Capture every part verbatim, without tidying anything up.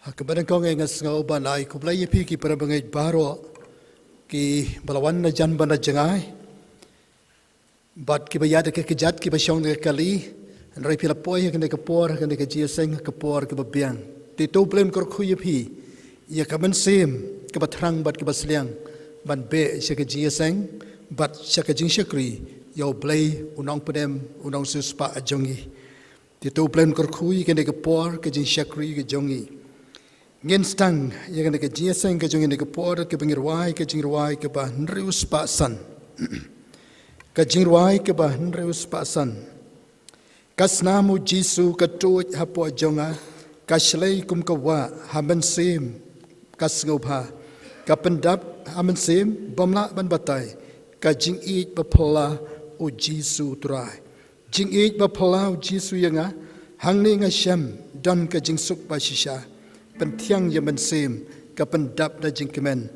Ha kaba nyngkong nga sngew ban ai khublei ïa phi ki para bangeit baroh ki ba la wan na jan bad na jngai. Bad ki ba ïaid da ka kjat, ki ba shong da ka kali. Hynrei phi la poi ha kane ka por, ha kane ka jingïaseng, ha ka por kaba biang. Te to U Blei un kyrkhu ïa phi ïa ka mynsiem kaba thrang bad kaba sliang ban beh sha ka jingïaseng bad sha ka jingshakri ïa U Blei, U Nongpynim, U Nongsiewspah jong ngi. Te to U Blei un kyrkhu ïa kane ka por ka jingshakri ka jong ngi. Ngin sdang ïa kane ka jingïaseng ka jong ngi ha kane ka por kaba ngin rwai ka jingrwai kaba hynriew spah san. Ka jingrwai kaba hynriew spah san. Ka snam U Jisu ka tuid hapoh jong nga, ka shlei kum ka wah ha mynsiem ka sngewbha. Ka pyndap ha mynsiem bym lah ban batai, ka jingïeit ba phylla U Jisu Trai. Jingïeit ba phylla U Jisu ïa nga, hangne nga shem don ka jingsuk ba shisha. Pynthiang ïa mynsiem, ka pyndap da jingkmen.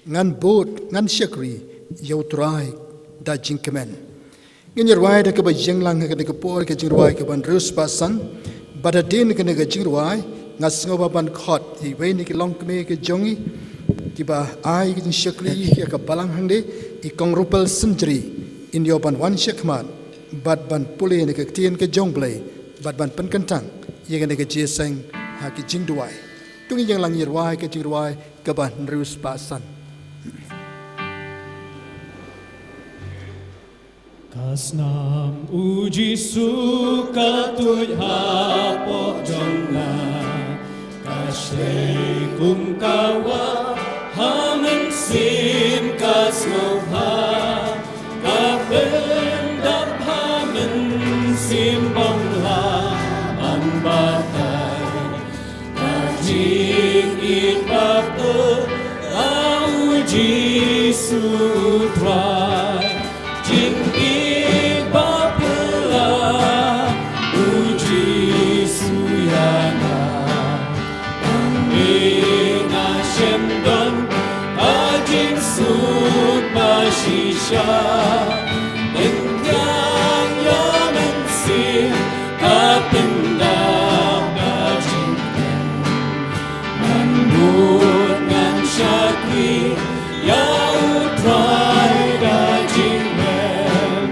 Ngan bud, ngan shakri ïa U Trai da jingkmen. Ngin ïa rwai da kaba ïeng lang ha kane ka por ka jingrwai kaba hynriew spah san. Bad hadien kane ka jingrwai nga sngewbha ban khot ïa iwei na ki longkmie ka jong ngi kiba ai ka jingshakri ïa ka balang hangne, i Kong Rupel Synjri, in ïoh ban wan shakhmat bad ban pule na ka ktien ka jong U Blei bad ban pynkyntang ïa kane ka jingïaseng ha ka jingduwai. To ngin ïeng lang ïa rwai ka jingrwai kaba hynriew spah san. Ka snam U Jisu ka tuid hapoh jong nga, ka shlei kum ka wah ha mynsiem ka sngewbha, ka pyndap ha mynsiem bym lah ban batai. Ka jingïeit ba phylla U Jisu Trai, jingïeit ba phylla U Jisu ïa nga. Hangne nga shem don ka jingsuk ba shisha. Pynkyndit ïa mynsiem, ka pyndap da jingkmen. Ngan bud ngan shakri ïa U Trai da jingkmen.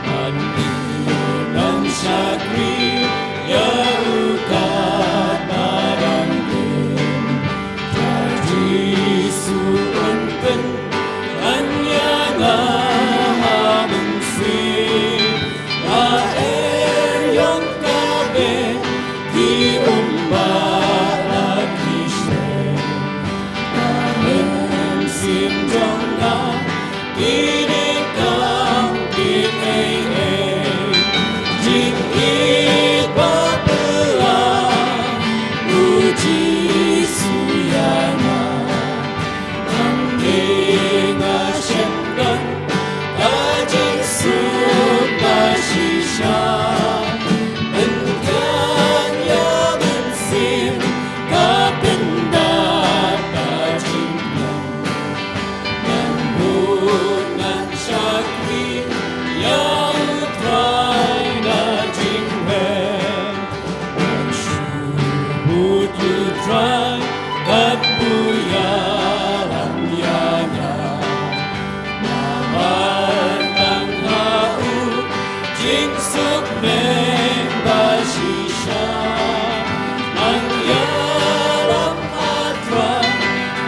Ngan bud ngan shakri ïa U katba dang im. Trai Jisu un pynkyndit ïa nga ha mynsiem. La er ïong ka beh, ki um bah la ki shlei. Ka mynsiem jong nga, ki dei kam ki ei ei. Jingïeit ba phylla U Jisu ïa nga. Hangne nga shem don ka jingsuk ba shisha. Pynkyndit ïa mynsiem, ka pyndap da jingkmen. Ngan bud ngan shakri ïa U Trai da jingkmen. Ngan shu bud ïa U Trai katba u ïalam ïa nga. Namar tang ha u jingsuk mem ba shisha. Ngan ïalam ha Trai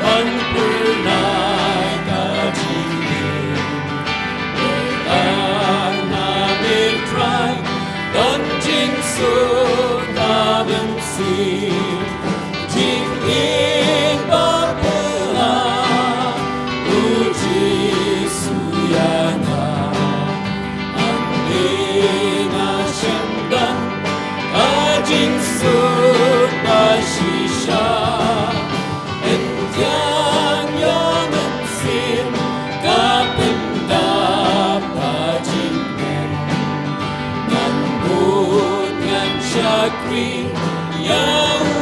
ban pynlait ka jingim. Tang ha me Trai don jingsuk ha mynsiem. Jingïeit ba phylla U Jisu ïa nga. Hangne nga shem don ka jingsuk ba shisha. Pynkyndit ïa mynsiem, ka pyndap da jingkmen. Ngan bud ngan shakri ïa U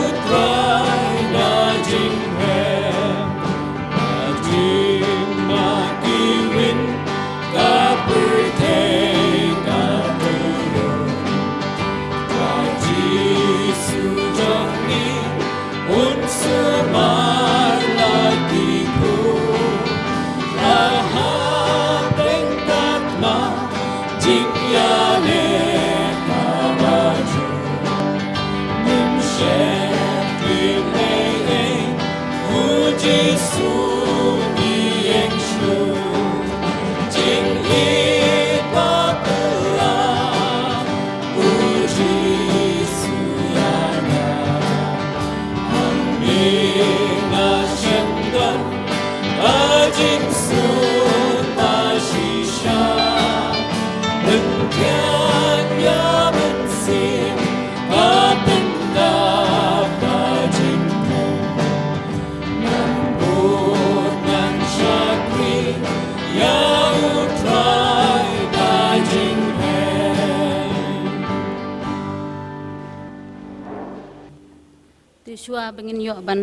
Te shuwa ba ngin ïoh ban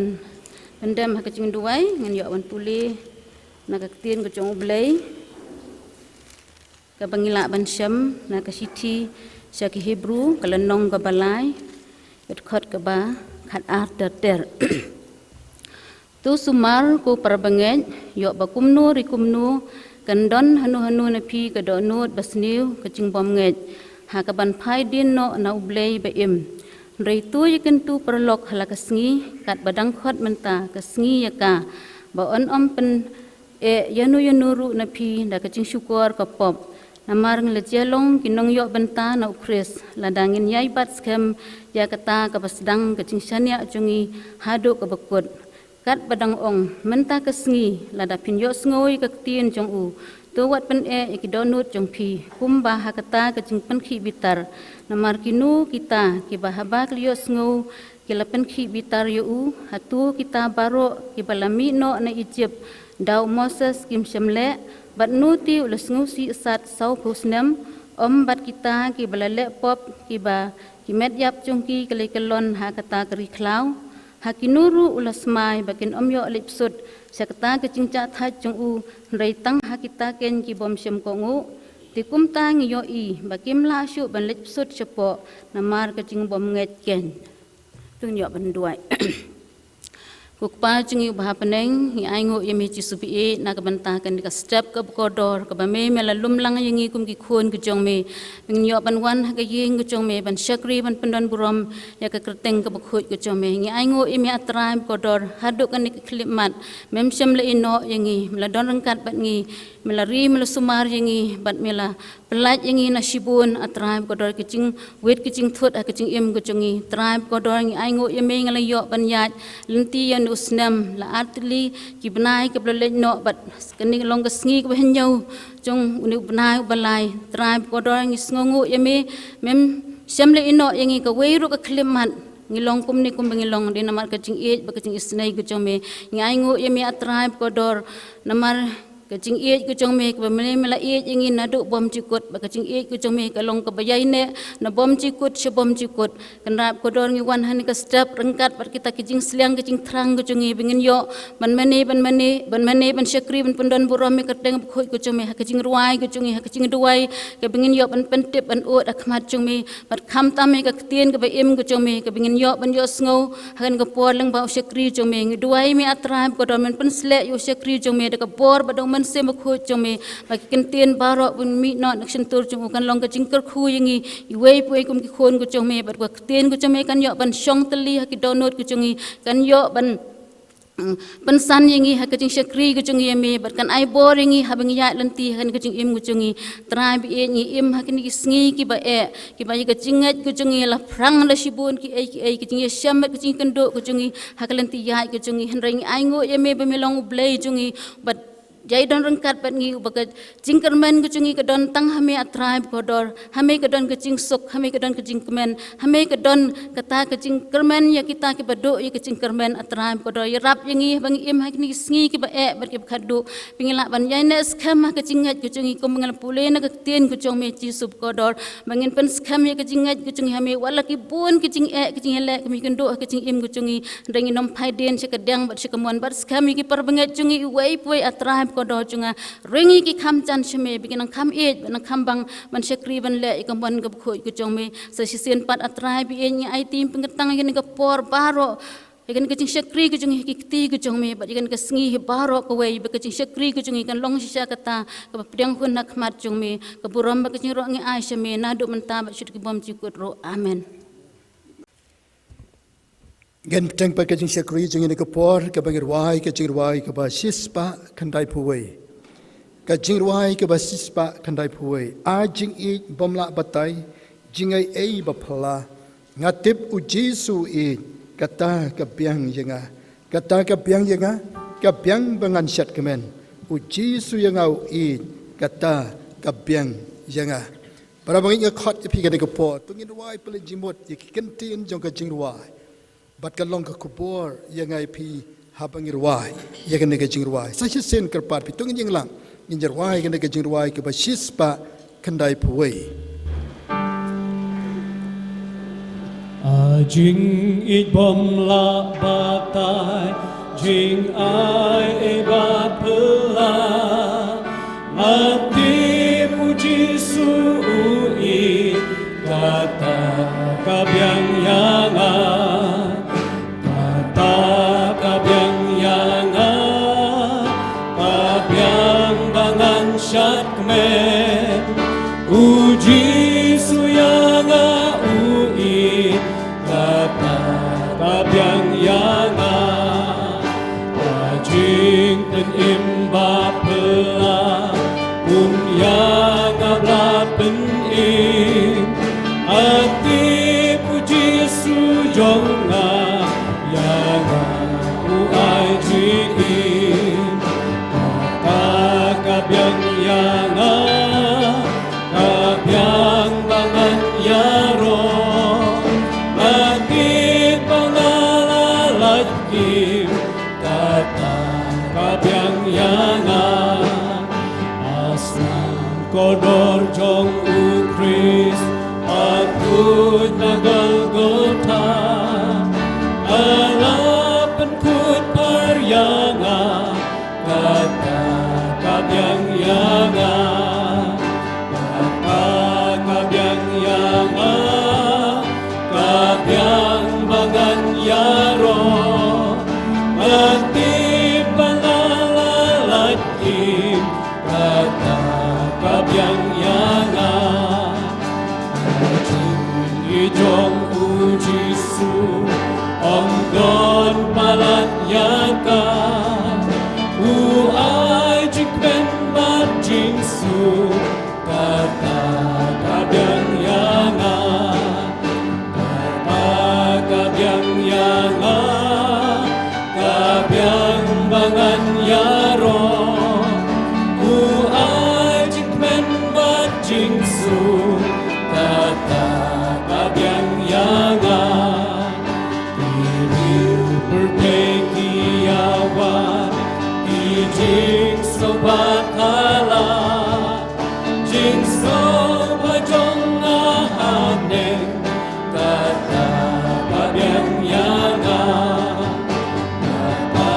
pyndem ha ka jingduwai, ngin ïoh ban pule na ka ktien ka jong U Blei, kaba ngi lah ban shem na ka shithi sha ki Hebru, ka lynnong kaba lai, ka dkhot kaba khat ar ter ter. To sumar, ko para bangeit, ïoh ba kumno re kumno kan don hano hano na phi ka dohnud basniew, ka jingbymngeit, ha kaban phai dien noh na U Blei ba im. Hynrei to ïakyntu paralok ha la ka sngi, katba dang khot mynta ka sngi ïa ka, ba yn ym pyn eh ïano ïano ruh na phi da ka jingshukor ka pop. Namar ngi la jia long ki nongïoh bynta na U Khrist, lada ngin ïai bat skhem ïa kata kaba sdang ka jingshaniah jong ngi haduh kaba kut. Katba dang ong, mynta ka sngi, lada phin ïohsngew ïa ka ktien jong u, to wat pyn eh ïa ki dohnud jong phi, kumba ha kata ka jingpynkhih bitar. Namar kino kita kiba haba ki la ïohsngew ki la pynkhih bitar ïa u? Hato kita baroh kiba la mih noh na Ijipt da u Moses kim shym leh? Bad no te u la sngewsih sat sawphew snem? Ym bad kita kiba la leh pop, kiba ki met ïap jong ki ki la kyllon ha kata ka ri khlaw? Ha kino ruh u la smai ba kin ym ïoh leit bsut sha kata ka jingjahthait jong u, hynrei tang ha kita keiñ ki bym shym kohnguh? Te kumta ngi ïohi ba kim lah shuh ban leit bsut shapoh namar ka jingbymngeit keiñ. To ngin ïoh ban duwai. Ko Kpa jong ngi uba ha bneng, ngi ainguh ïa me Jisu ba ïeit na ka bynta kane ka step kaba kordor kaba me, me la lum lang ïa ngi kum ki khun ki jong me. Ba ngin ïoh ban wan ha ka ïing ka jong me ban shakri ban pyndon burom ïa ka kyrteng kaba khuid ka jong me. Ngi ainguh ïa me A Trai ba kordor, haduh kane ka khyllipmat mem shym la ïehnoh ïa ngi, me la don ryngkat bad ngi, me la ri, me la sumar ïa ngi, bad me la pyllait ïa ngi na shibun, A Trai ba kordor, ki jingwit ki jingthut ha ki jingim ki jong ngi. Trai ba kordor, ngi ainguh ïa me, ngi la ïoh ban ïaid lynti ïa une u snem, la ar tylli ki bnai kiba la leit noh, bad kane ka long ka sngi kaba hynñiew jong une u bnai uba lai. Trai ba kordor, ngi sngewnguh ïa me, mem shym la ïehnoh ïa ngi kawei ruh ka khyllipmat. Ngi long kumne kumba ngi long, dei namar ka jingïeit bad ka jingisynei ka jong me. Ngi ainguh ïa me A Trai ba kordor, namar ka jingïeit ka jong me kaba me, me la ïeit ïa ngi naduh bymjukut, bad ka jingïeit ka jong me ka long kaba ïaineh na bymjukut sha bymjukut. Kynrad ba kordor, ngi wan ha kane ka step ryngkat bad kita ki jingsliang ki jingthrang ki jong ngi, ba ngin ïoh ban mane, ban mane, ban mane, ban shakri, ban pyndon burom ïa ka kyrteng kaba khuid ka jong me ha ka jingrwai ka jong ngi, ha ka jingduwai, kaba ngin ïoh ban pyntip ban ud ha khmat jong me, bad khamtam ïa ka ktien kaba im ka jong me, kaba ngin ïoh ban ïohsngew ha kane ka por lyngba u shakri jong me. Ngi duwai ïa me A Trai ba kordor, men pynsleh ïa u shakri jong me da ka bor bad da u Mynsiem Bakhuid jong me, ba ki ktien baroh ban mih noh na ka shyntur jong u kan long ka jingkyrkhu ïa ngi iwei pa iwei kum ki khun ki jong me, bad ka ktien ka jong me kan ïoh ban shong tylli ha ki dohnud ki jong ngi, kan ïoh ban, mm, pynsan ïa ngi ha ka jingshakri ka jong ngi ïa me, bad kan ai bor ïa ngi haba ngi ïaid lynti ha kane ka jingim ka jong ngi. Trai ba ïeit, ngi im ha kine ki sngi kiba eh, kiba ïa ka jingngeit ka jong ngi la phrang da shibun kiei kiei, ka jingïashem bad ka jingkynduh ka jong ngi ha ka lynti ïaid ka jong ngi, hynrei ngi ainguh ïa me ba me long U Blei jong ngi, bad ïai don ryngkat bad ngi, uba ka jingkyrmen ka jong ngi ka don tang ha me A Trai ba kordor. Ha me ka don ka jingsuk, ha me ka don ka jingkmen, ha me ka don kata ka jingkyrmen ïa kita kiba duh ïa ka jingkyrmen, A Trai ba kordor. Ïarap ïa ngi ba ngi im ha kine ki sngi kiba eh bad kiba khatduh, ba ngi lah ban ïaineh skhem ha ka jingngeit ka jong ngi, kumba ngi la pule na ka ktien ka jong me Jisu ba kordor, ba ngin pynskhem ïa ka jingngeit ka jong ngi ha me, wat la ki bun ki jingeh ki jingïaleh kiba ngi kynduh ha ka jingim ka jong ngi, hynrei ngin ym phai dien sha ka diang bad sha ka mon, bad skhem ïa ki para bangeit jong ngi iwei pa iwei, A Trai ba kordor jong nga. Ring ïa ki kham jan sha me, ba kin nang kham ïeit, ba nang kham bang ban shakri ban leh ïa ka mon kaba khuid ka jong me. Sa shisien pat, A Trai ba ïeit, ngi aiti pynkyntang ïa kane ka por baroh, ïa kane ka jingshakri ka jong ngi ha ki kti ka jong me, bad ïa kane ka sngi hi baroh kawei, ba ka jingshakri ka jong ngi kan long shisha kata kaba pdiang hun ha khmat jong me. Ka burom bad ka jingrwai ngi ai sha me naduh mynta bad shaduh ki bymjukut ruh. Amen. Ngan bteng pat ka jingshakri jong ngi ha kane ka por, kaba ngi rwai ka jingrwai kaba shispah khyndaiphew wei. Ka jingrwai kaba shispah khyndaiphew wei. A jingïeit bym lah batai, jingaiei ba phylla, nga tip U Jisu u ïeit, kata ka biang ïa nga. Kata ka biang ïa nga, ka biang ba ngan shad kmen. U Jisu ïa nga u ïeit, kata ka biang ïa nga. Para bangeit, nga khot ïa phi ha kane ka por, to ngin rwai pynleit jingmut ïa ki kyntien jong ka jingrwai. Bad ka long ka khubor ïa nga ïa phi haba ngi rwai ïa kane ka jingrwai. Sa shisien kyrpad phi, to ngin ïeng lang, ngin ïa rwai ïa kane ka jingrwai kaba shispah khyndaiphew wei. Jingïeit bym lah batai, jingai ei ba phylla. Nga tip U Jisu u ïeit, kata ka biang ïa nga. Kata ka biang ïa nga, ka biang ba ngan shad kmen. U Jisu ïa nga u ïeit, kata ka biang ïa nga. Ka jingpynim ba phylla, um ïa nga ba la pynim. Nga tip U Jisu jong nga, ïa nga u ai jingim. Kata ka biang ïa nga, ka biang ba ngan ïaroh. Nga tip ba nga la lait im, kata ka biang ïa nga. Aslam kordor jong U Khrist, ha kut na Golgotha. Ka la pynkut par ïa nga, kata ka biang ïa nga. Kata ka biang ïa nga, ka biang ba ngan ïaroh. Nga tip ba nga la lait im, kata ka biang ïa nga. Ka jingïeit jong U Jisu, ym don palat ïa ka. U ai jingkmen bad jingsuk, kata ka biang ïa nga. Kata ka biang ïa nga, ka biang ba ngan ïaroh. U ai jingkmen bad jingsuk, kata ka biang ïa nga. Ki riew pyrthei ki ïawad, ki jingsngewbha kala. Jingsngewbha jong nga ha bneng, kata ka biang ïa nga. Kata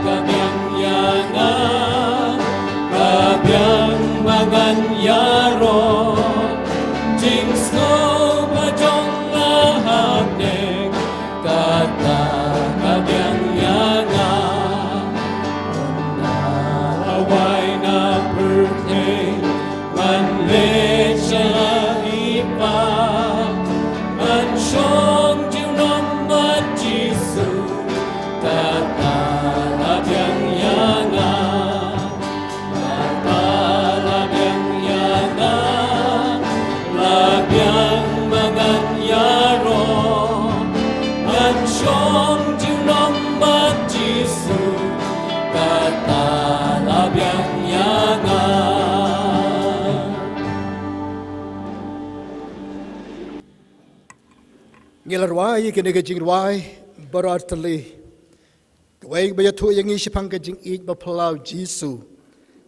ka biang ïa nga, ka biang ba ngan ïaroh. Jingsngewbha jong nga ha bneng, kata ka biang ïa nga. Ynda la wai na pyrthei, ngan leit sha la i Kpa. Ngan shong junom bad Jisu, kata la biang ïa nga. Kata la biang ïa nga, la biang ba ngan ïaroh. Ngan shong junom bad Jisu, kata la biang ïa nga. Ngi la rwai ïa kane ka jingrwai baroh ar tylli. Kawei kaba ïathuh ïa ngi shaphang ka jingïeit ba phylla U Jisu.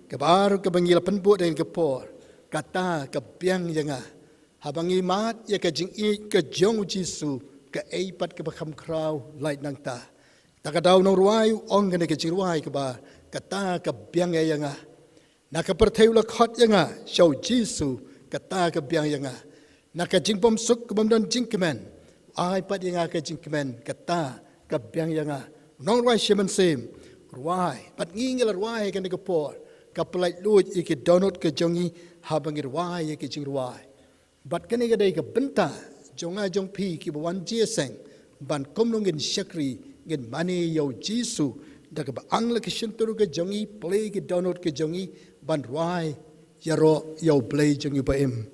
Kaba ar kaba ngi la pynbud ha kane ka por, kata ka biang ïa nga. Haba ngi mad ïa ka jingïeit ka jong U Jisu, kaei pat kaba kham khraw lait nangta. Ta ka daw nongrwai u ong kane ka jingrwai kaba, kata ka biang ïa nga. Na ka pyrthei u la khot ïa nga sha U Jisu, kata ka biang ïa nga. Na ka jingbymsuk ka bym don jingkmen, u ai pat ïa nga ka jingkmen, kata ka biang ïa nga. Nongrwai shi mynsiem, rwai, bad ngi ngi la rwai ha kane ka por, ka pyllait luid ïa ki dohnud ka jong ngi, haba ngi rwai ïa ki jingrwai. Bad kane ka dei ka bynta jong nga jong phi kiba wan jingïaseng, ban kumno ngin shakri, ngin mane ïa U Jisu, da kaba ang la ka shyntur ka jong ngi, plie ki dohnud ka jong ngi, ban rwai ïaroh ïa U Blei jong ngi ba im.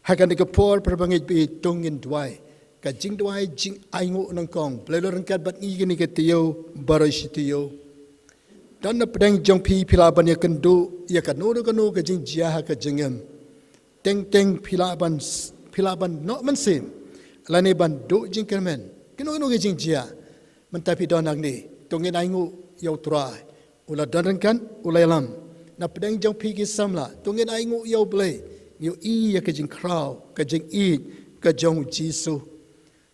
Ha kane ka por, para bangeit, ba to ngin duwai. Ka jingduwai jingainguh nyngkong. Blei la ryngkat bad ngi kane ka taïew baroh shi taïew. Don na pdeng jong phi, phi lah ban ïakynduh ïa kano kano ka jingjia ha ka jingim. Teng teng phi lah ban s-, phi lah ban noh mynsiem, lane ban duh jingkyrmen. Kano kano ka jingjia. Mynta phi don hangne, to ngin ainguh ïa U Trai. U la don ryngkat, u la ïalam. Na pdeng jong phi ki samla, to ngin ainguh ïa U Blei. Ngin ïohi ïa ka jingkhraw, ka jingïeit ka jong U Jisu.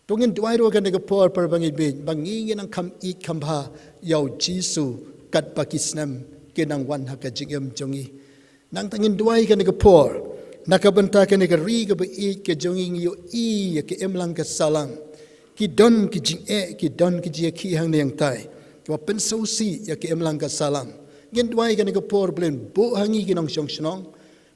To ngin duwai ruh ha kane ka por para bangeit, ba ngi ngin nang kham ïeit kham bha ïa u Jisu katba ki snem ki nang wan ha ka jingim jong ngi. Nangta ngin duwai ha kane ka por na ka bynta kane ka ri kaba ïeit ka jong ngi, ngi ïohi ïa ka imlang ka sahlang. Ki don ki jingeh, ki don ki jingeh hangne hangtai, kaba pynsngewsih ïa ka imlang ka sahlang. Ngin duwai ha kane ka por, Blei, buh ha ngi ki nongshong shnong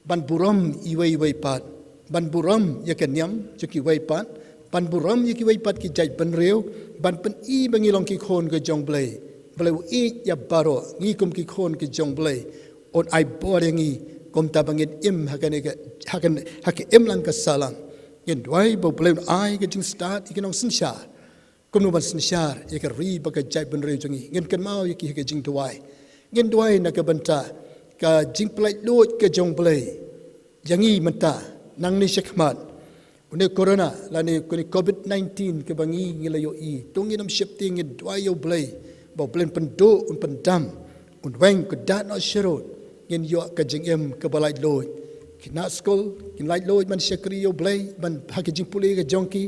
ban burom iwei iwei pat, ban burom ïa ka niam jong kiwei pat, ban burom ïa kiwei pat ki jaitbynriew, ban pyni ba ngi long ki khun ka jong Blei. Blei u ïeit ïa baroh, ngi kum ki khun ka jong Blei un ai bor ïa ngi, kumta ba ngin im ha kane ka, ha kane, ha ka imlang ka sahlang. Ngin duwai ba u Blei un ai ka jingstad ïa ki nongsynshar, kumno ban synshar ïa ka ri bad ka jaitbynriew jong ngi. Ngin kynmaw ïa ki ha ka jingduwai. Ngin duwai na ka bynta ka jingpynlait luid ka jong Blei ïa ngi mynta, nangne shakhmat. Une u corona lane une u covid nineteen kaba ngi, ngi la ïohi, to ngin ym sheptieng, ngin duwai ïa u Blei ba u Blei un pynduh, un pyndam, un weng kyrdan noh sharud. Ngin ïoh ka jingim kaba laitluid. Ki nongshong skul kin laitluid ban shakri ïa u Blei, ban ha ka jingpule ka jong ki,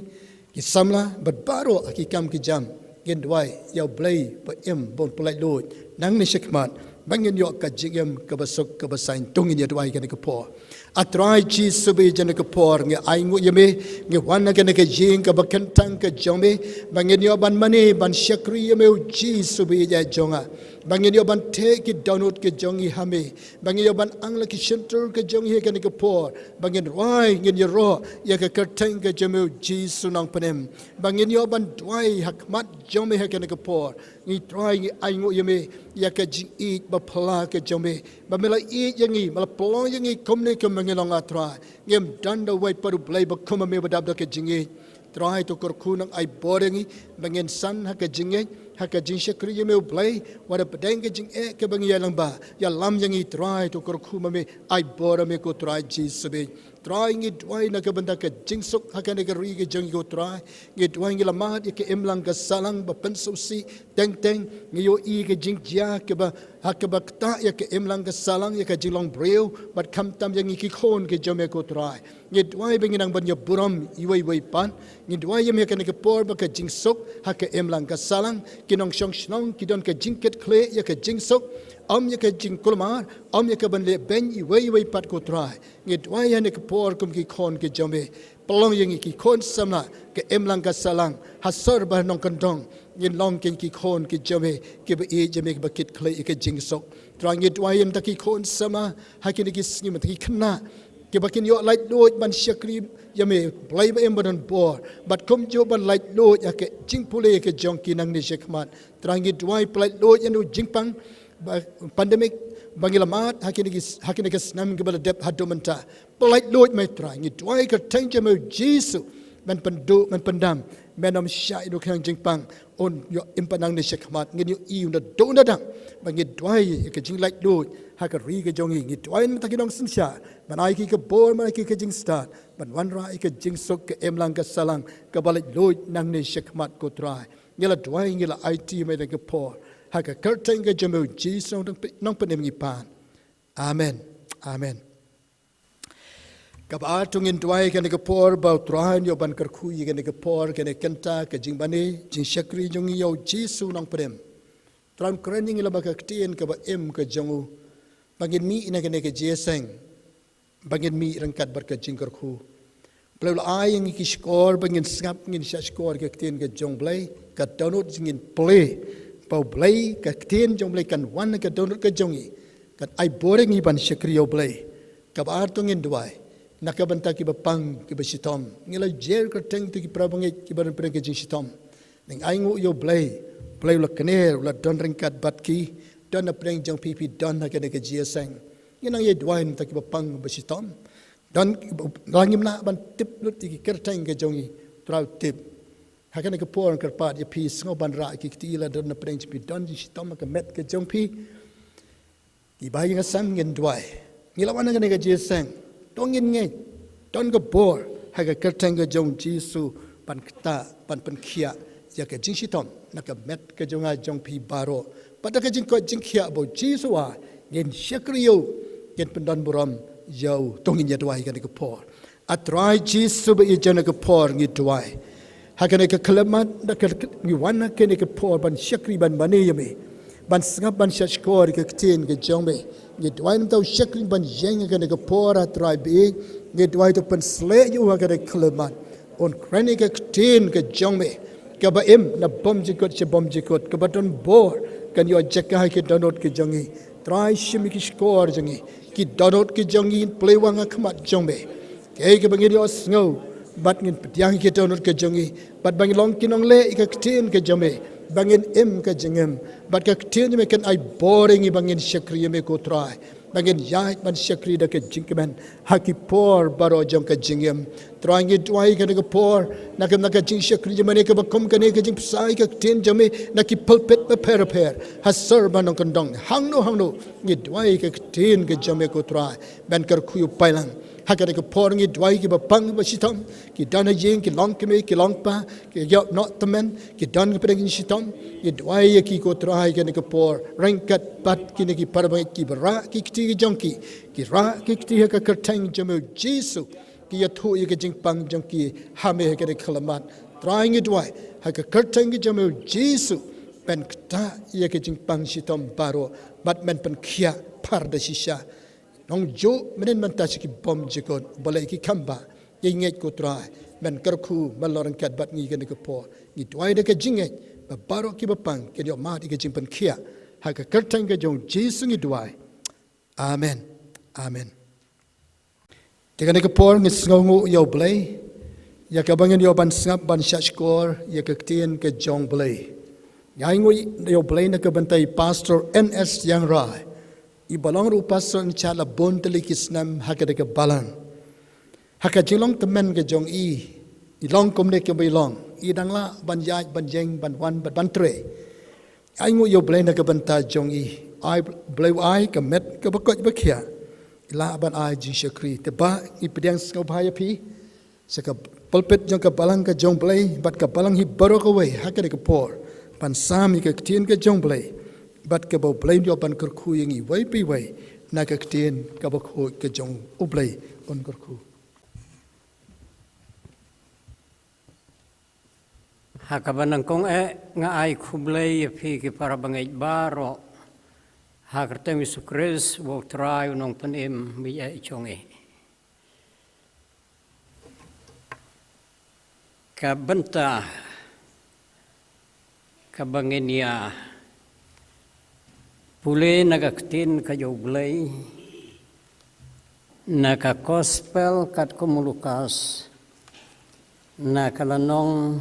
ki samla bad baroh ha ki kam ki jam. Ngin duwai ïa u Blei ba im, ba un pynlaitluid nangne shakhmat, ba ngin ïoh ka jingim kaba suk kaba saiñ. To ngin ïa duwai ha kane ka por. A Trai Jisu ba ïeit, ha kane ka por ngi ainguh ïa me, ngi wan ha kane ka ïing kaba kyntang ka jong me, ba ngin ïoh ban mane ban shakri ïa me, u Jisu ba ïeit jong nga, ba ngin ïoh ban theh ki dohnud ka jong ngi ha me, ba ngin ïoh ban angla ki shyntur ka jong ngi ha kane ka por, ba ngin rwai, ngin ïaroh ïa ka kyrteng ka jong me, u Jisu Nongpynim, ba ngin ïoh ban duwai ha khmat jong me ha kane ka por. Ngi Trai ngi ainguh ïa me ïa ka jingïeit ba phylla ka jong me, ba me la ïeit ïa ngi, me la pynlong ïa ngi kumne kumba ngi long, A Trai. Ngim don da uwei pat u Blei ba kum ma me ba dap da ka jingïeit. Trai, to kyrkhu nang ai bor ïa ngi ba ngin san ha ka jingngeit, ha ka jingshakri ïa me u Blei, wat hapdeng ka jingeh kaba ngi ïaid lyngba. Ïalam ïa ngi Trai, to kyrkhu ma me, ai bor ïa me ko Trai Jisu ba ïeit. Trai ngi duwai na ka bynta ka jingsuk ha kane ka ri ka jong ngi ko Trai. Ngi duwai, ngi la mad ïa ka imlang ka sahlang ba pynsngewsih teng teng. Ngi ïohi ka jingjia kaba, ha kaba ktah ïa ka imlang ka sahlang, ïa ka jinglong briew, bad khamtam ïa ngi ki khun ka jong me ko Trai. Ngi duwai ba ngin nang ban ïa burom iwei iwei pat. Ngi duwai ïa me ha kane ka por ba ka jingsuk ha ka imlang ka sahlang, ki nongshong shnong ki don ka jingkitkhlieh ïa ka jingsuk, ym ïa ka jingkulmar, ym ïa ka ban leh beiñ iwei iwei pat ko Trai. Ngi duwai ha kane ka por kum ki khun ka jong me, pynlong ïa ngi ki khun samla ka imlang ka sahlang, ha sor bad nongkyndong ngin long kin ki khun ka jong me, kiba ïeit ïa me, kiba kit khlieh ïa ka jingsuk. Trai ngi duwai ïa kita ki khun samla ha kine ki sngi, kita ki khynnah, kiba kin ïoh laitluid ban shakri ïa me, Blei ba im ba donbor, bad kumjuh ban laitluid ha ka jingpule ka jong ki nangne shakhmat. Trai ngi duwai pynlaitluid ïa u jingpang ba, pandemic ba ngi la mad ha kine ki, ha kine ki snem kiba la dep haduh mynta. Pynlaitluid me Trai, ngi duwai ha ka kyrteng jong me u Jisu, men pynduh, men pyndam, men ym shah ïa u khñiang jingpang, un ïoh im pat nangne shakhmat, ngin ïohi un da duh un da dang. Ba ngi duwai ïa ka jinglaitluid ha ka ri ka jong ngi, ngi duwai na kita ki nongsynshar, ban ai ki ka bor, ban ai ki ka jingstad, ban wanrah ïa ka jingsuk, ka imlang ka sahlang kaba laitluid nangne shakhmat ko Trai. Ngi la duwai, ngi la aiti ïa me ha kane ka por, ha ka kyrteng ka jong me u Jisu Nongpynim ngi pan. Amen. Amen. Kaba ar, to ngin duwai ha kane ka por ba u Trai un ïoh ban kyrkhu ïa kane ka por, kane ka kynta ka jingmane jingshakri jong ngi ïa u Jisu Nongpynim. Trai un kren ïa ngi lyngba ka ktien kaba im ka jong u, ba ngin mih na kane ka jingïaseng, ba ngin mih ryngkat bad ka jingkyrkhu. Blei u la ai ïa ngi ki shkor ba ngin sngap, ngin shah shkor ïa ka ktien ka jong Blei, ka dohnud jong ngi ngin plie ba u Blei, ka ktien jong Blei kan wan ha ka dohnud ka jong ngi, kan ai bor ïa ngi ban shakri ïa u Blei. Kaba ar, to ngin duwai na ka bynta kiba pang kiba shitom. Ngi la jer kyrteng ïa kita ki para bangeit kiba don hapdeng ka jingshitom. Ngi ainguh ïa u Blei, Blei u la kner, u la don ryngkat bad ki, don hapdeng jong phi, phi don ha kane ka jingïaseng. Ngin nang ïa duwai na ka bynta kiba pang ba shitom. Don, la ngim lah ban tip lut ïa ki kyrteng ka jong ngi, Trai u tip. Ha kane ka por nga kyrpad ïa phi, sngewbha ban rah ïa ki kti, la don hapdeng jong phi don jingshitom ha ka met ka jong phi. Ngi ba ïa nga sam, ngin duwai. Ngi la wan ha kane ka jingïaseng, to ngin ngeit, don ka bor ha ka kyrteng ka jong u Jisu ban ktah, ban pynkhiah ïa ka jingshitom na ka met ka jong nga jong phi baroh. Bad da ka jingkoit jingkhiah ba u Jisu u ai, ngin shakri ïa u, ngin pyndonburom ïa u. To ngin ïa duwai ha kane ka por. A Trai Jisu ba ïeit, ha kane ka por ngi duwai. Ha kane ka khyllipmat da ka ngi wan ha kane ka por ban shakri ban mane ïa me, ban sngap ban shahshkor ïa ka ktien ka jong me. Ngi duwai namar u shakri ban ïeng ha kane ka por, ah Trai baieit. Ngi duwai to pynshlur ïa u ha kane ka khyllipmat. Un kren ïa ka ktien ka jong me, kaba im na bymjukut sha bymjukut, kaba don bor, kan ïoh jaka ha ki dohnud ki jong ngi. Trai, shim ïa ki shkor jong ngi, ki dohnud ki jong ngi, plie wang ha khmat jong me. Kaei kaba ngin ïohsngew bad ngin pdiang ïa ki dohnud ki jong ngi, bad ba ngin long ki nongleh ïa ka ktien ka jong me, ba ngin im ka jingim, bad ka ktien jong me kan ai bor ïa ngi ba ngin shakri ïa me ko Trai, ba ngin ïaid ban shakri da ka jingkmen ha ki por baroh jong ka jingim. Trai, ngi duwai ha kane ka por, na ka, na ka jingshakri jong me, na kaba kum kane ka jingbsa ïa ka ktien jong me na ki pulpit bapher bapher ha sor ba nongkyndong, hangno hangno, ngi duwai ïa ka ktien ka jong me ko Trai ban kyrkhu ïa u paidlang. Ha kane ka por ngi duwai kiba pang ba shitom, ki don ha ïing, ki longkmie, ki longkpa, ki ïoh noh tymmen, ki don ki pdeng shitom. Ngi duwai ïa ki ko Trai ha kane ka por, ryngkat bad kine ki para bangeit kiba rah ki kti ki jong ki, ki rah ki kti ha ka kyrteng jong me u Jisu, ki ïathuh ïa ka jingpang jong ki ha me ha kane ka khyllipmat. Trai, ngi duwai ha ka kyrteng ka jong me u Jisu, pynktah ïa ka jingpang shitom baroh, bad men pynkhiah phar da shisha. Nongjuh mynhynnin mynta sha ki bymjukut, balei ki kam ba ïa ngeit ko Trai, men kyrkhu, men long ryngkat bad ngi ha kane ka por. Ngi duwai da ka jingngeit ba baroh kiba pang kin ïoh mad ïa ka jingpynkhiah. Ha ka kyrteng ka jong u Jisu ngi duwai. Amen. Amen. Te ha kane ka por ngi sngewnguh ïa u Blei ïa kaba ngin ïoh ban sngap ban shahshkor ïa ka ktien ka jong u Blei. Ngi ainguh ïa u Blei na ka bynta i Pastor N S Ïangrai, iba long ruh u pastor in charge la bun tylli ki snem ha kane ka balang. Ha ka jinglong tymmen ka jong i, i long kumne kumba i long, i dang lah ban ïaid ban ïeng, ban wan, ban, ban trei. Ainguh ïa u Blei na ka bynta jong i. Ai, Blei u ai ka met kaba koit ba khiah, i lah ban ai jingshakri. Te ba ngi pdiang sngewbha ïa phi sha ka pulpit jong ka balang ka jong u Blei bad ka balang hi baroh kawei ha kane ka por, ban sam ïa ka ktien ka jong u Blei, bad kaba u Blei un ïoh ban kyrkhu ïa ngi iwei pa iwei na ka ktien kaba khuid ka jong u Blei. Un kyrkhu. Ha kaba nyngkong eh nga ai khublei ïa phi ki para bangeit baroh ha ka kyrteng Jisu Khrist uba u Trai u Nongpynim bad i jong ngi. Ka bynta kaba ngin ïa pule na ka ktien ka jong u Blei, na ka Gospel katkum u Lukas, na ka lynnong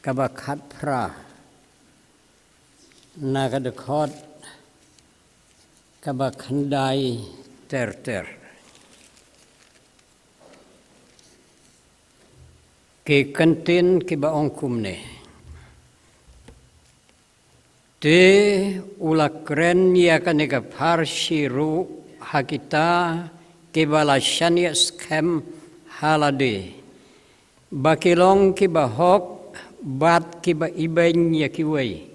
kaba khatphra, na ka dkhot kaba khyndai ter ter. Ki kyntien kiba ong kumne. Te u la kren ïa kane ka pharshi ruh ha kita kiba la shaniah skhem ha lade, ba ki long kiba hok bad kiba ibeiñ ïa kiwei.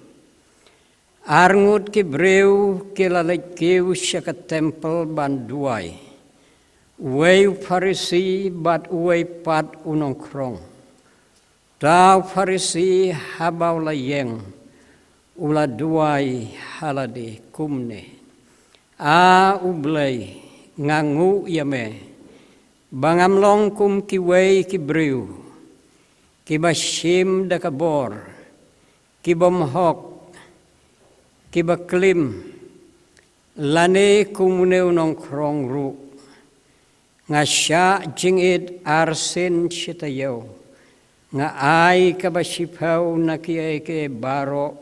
Arngut ki briew ki la leit kiew sha ka templ ban duwai, uwei u Pharisi bad uwei pat u nongkhrong. Uta u Pharisi haba u la ïeng, u la duwai ha lade kumne: A U Blei, nga nguh ïa me ba ngam long kum kiwei ki briew, kiba shim da ka bor, ki bymhok, kiba klim, lane kum une u nongkhrong ruh. Nga shah jingit arsien shi taïew, nga ai kaba shiphew na kiei kiei baroh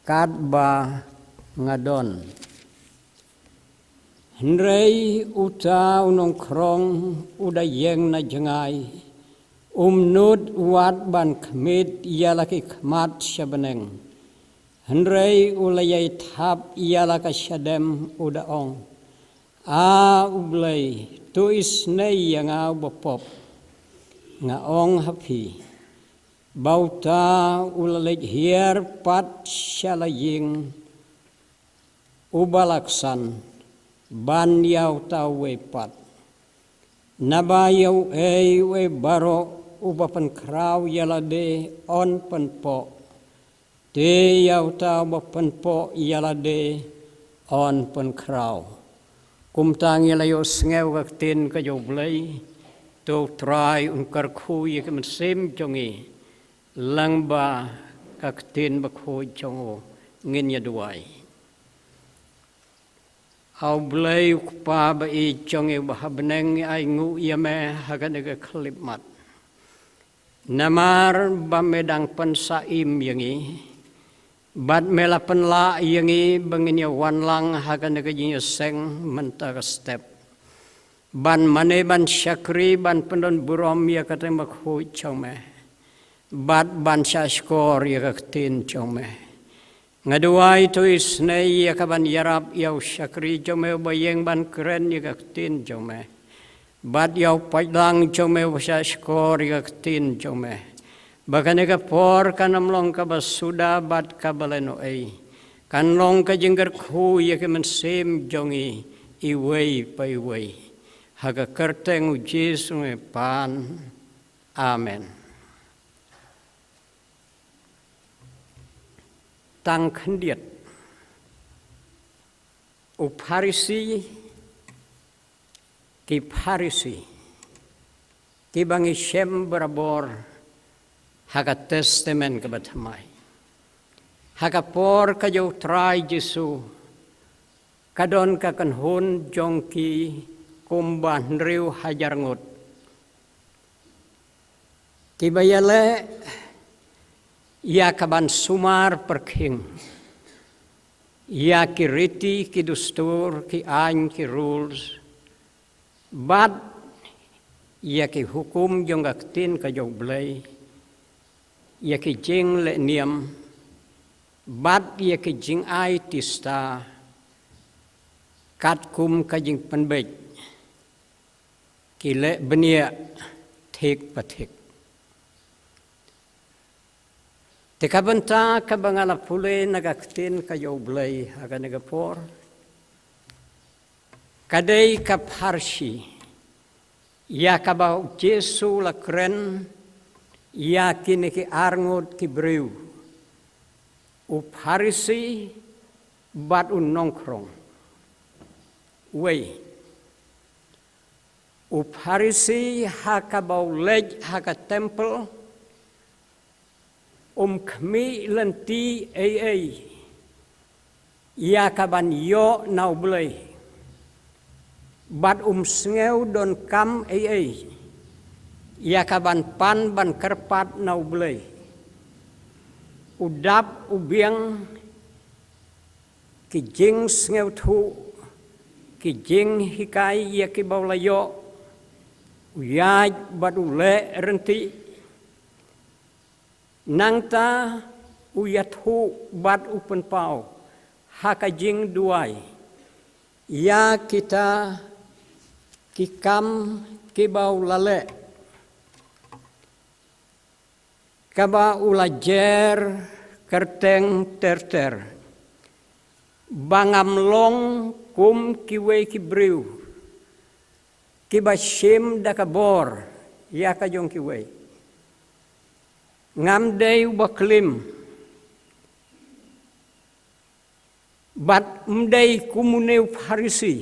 katba nga don. Hynrei uta u nongkhrong u da ïeng na jngai, um nud wat ban khmied ïa la ki khmat sha bneng. Hynrei u la ïai thap ïa la ka shadem, u da ong: A U Blei, to isynei ïa nga uba pop. Nga ong ha phi ba uta u la leit hiar pat sha la ïing uba laksan ban ïa uta uwei pat. Naba ïa uei uei baroh uba pynkhraw ïa lade yn pynpoh. Te ïa uta uba pynpoh ïa lade yn pynkhraw. Kumta ngi la ïohsngew ka ktien ka jong U Blei. To U Trai un kyrkhu ïa ki mynsiem jong ngi lyngba ka ktien bakhuid jong u. Ngin ïa duwai. A U Blei U Kpa ba ïeit jong ngi uba ha bneng, ngi ainguh ïa me ha kane ka khyllipmat. Namar ba me dang pynsah im ïa ngi bad me la pynlah ïa ngi ba ngin ïa wan lang ha kane ka jingïaseng mynta ka step ban mane ban shakri ban pyndon burom ïa ka kyrteng bakhuid jong me bad ban shahshkor ïa ka ktien jong me. Nga duwai to isynei ïa ka ban ïarap ïa u shakri jong me uba ïeng ban kren ïa ka ktien jong me bad ïa u paidlang jong me uba shahshkor ïa ka ktien jong me, ba kane ka por kan ym long kaba suda bad kaba lehnohei. Kan long ka jingkyrkhu ïa ki mynsiem jong ngi iwei pa iwei. Ha ka kyrteng U Jisu ngi pan. Amen. Tang khyndiat. U Pharisi, ki Pharisi, kiba ngi shem barabor ha ka Testament kaba thymmai. Ha ka por ka jong U Trai Jisu, ka don ka kynhun jong ki kumba hynriew hajar ngut, kiba ïaleh ïa ka ban sumar pyrkhing ïa ki riti, ki dustur, ki aiñ, ki rules, bad ïa ki hukum jong ka ktien ka jong U Blei, ïa ki jingleh niam bad ïa ki jingai tista katkum ka jingpynbeit, ki leh bniah thik pa thik. Te ka bynta kaba nga la pule na ka ktien ka jong U Blei ha kane ka por, ka dei ka pharshi ïa kaba U Jisu u la kren ïa kine ki arngut ki briew, u Pharisi bad u nongkhrong. Wei, u Pharisi ha kaba u leit ha ka temple, um khmih lynti ei ei ïa ka ban ïoh na U Blei, bad um sngew donkam ei ei ïa ka ban pan ban kyrpad na U Blei. U dap u biang ki jingsngewthuh, ki jinghikai ïa kiba u la ïoh, u ïaid bad u leh ryntih. Nangta u ïathuh bad u pynpaw ha ka jingduwai ïa kita ki kam kiba u la leh, kaba u la jer kyrteng ter ter, ba ngam long kum kiwei ki briew kiba shim da ka bor ïa ka jong kiwei. Ngam dei uba klim, bad ym dei kum une u Pharisi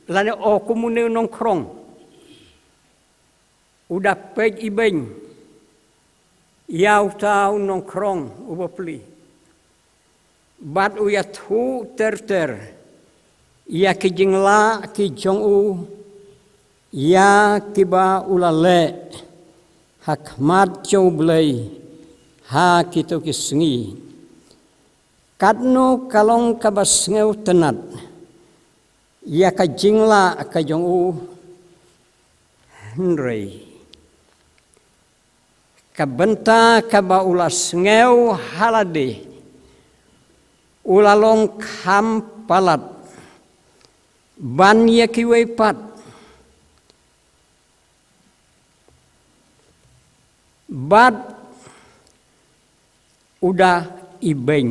lane o kum une u nongkhrong. U da peit ibeiñ ïa uta u nongkhrong u bapli, bad u ïathuh ter ter ïa ki jinglah ki jong u ïa kiba u la leh ha khmat jong U Blei ha kito ki sngi. Katno ka long kaba sngewtynnad ïa ka jinglah ka jong u, hynrei ka bynta kaba u la sngew ha lade, u la long kham palat ban ïa kiwei pat. Bad u da ibeiñ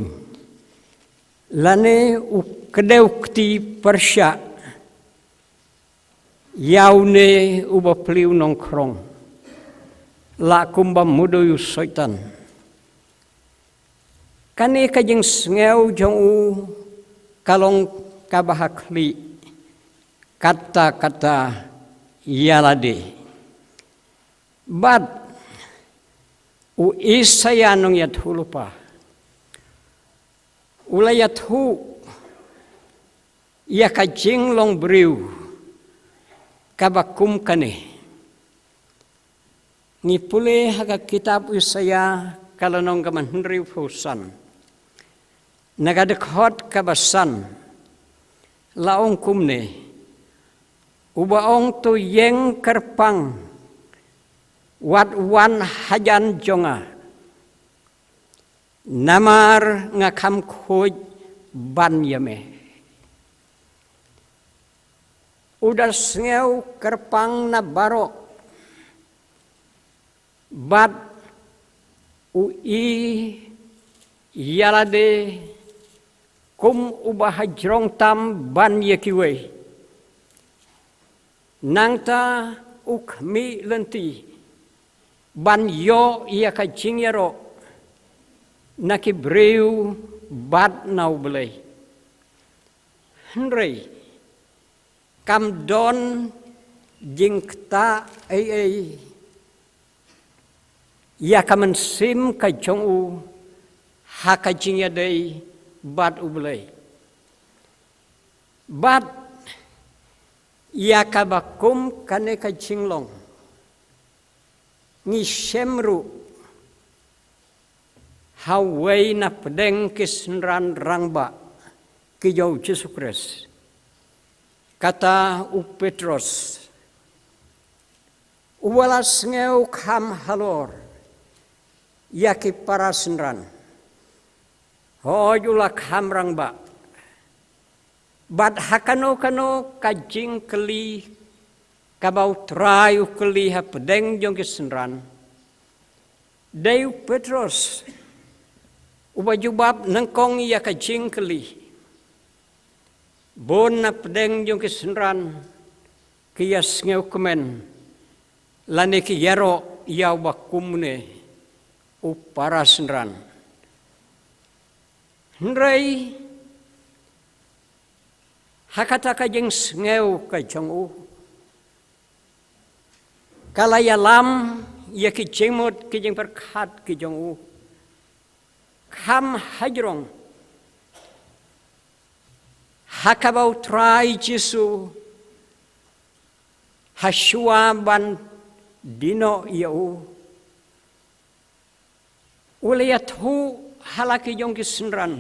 lane u kdew kti pyrshah ïa une u bapli u nongkhrong. La kumba mudui u Soitan. Kane ka jingsngew jong u ka long kaba ha khlieh katta katta ïa lade. Bad u Isaïah nongïathuhlypa u la ïathuh ïa ka jinglong briew kaba kum kane. Ngi pule ha ka kitab Isaïah ka lynnong kaba hynriewphew san, na ka dkhot kaba san, la ong kumne: Uba ong to ïeng kyrpang, wat wan hajan jong nga, namar nga kham khuid ban ïa me. U da sngew kyrpang na baroh, bad u i ïa lade kum uba hajrong tam ban ïa kiwei. Nangta u khmih lynti ban ïoh ïa ka jingïaroh na ki briew bad na U Blei. Hynrei kam don jingktah ei ei ïa ka mynsiem ka jong u ha ka jingïadei bad U Blei. Bad ïa kaba kum kane ka jinglong ngi shem ruh ha wei na pdeng ki synran rangbah ki jong U Jisu Khrist, kata u Petros, uba la sngew kham halor ïa ki para synran. Hooid, u la kham rangbah. Bad ha kano kano ka jingkylli kaba U Trai u kylli ha pdeng jong ki synran, dei u Petros uba jubab nyngkong ïa ka jingkylli. Bun na pdeng jong ki synran ki ïa sngewkmen lane ki ïaroh ïa uba kumne u para synran. Hynrei ha kata ka jingsngew ka jong u, ka la ïalam ïa ki jingmut ki jingpyrkhat ki jong u kham hajrong ha kaba U Trai Jisu, ha shuwa ban die noh ïa u, u la ïathuh ha la ki jong ki synran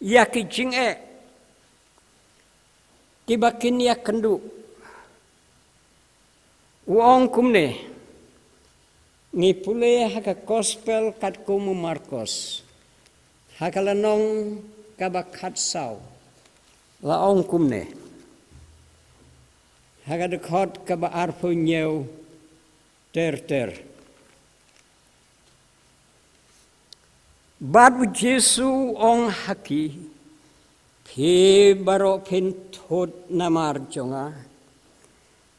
ïa ki jingeh kiba kin ïakynduh. U ong kumne, ngi pule ha ka Gospel katkum u Markos, ha ka lynnong kaba khatsaw, la ong kumne, ha ka dkhot kaba arphew hynñiew ter ter. Bad U Jisu u ong ha ki, phi baroh phin thut namar jong nga,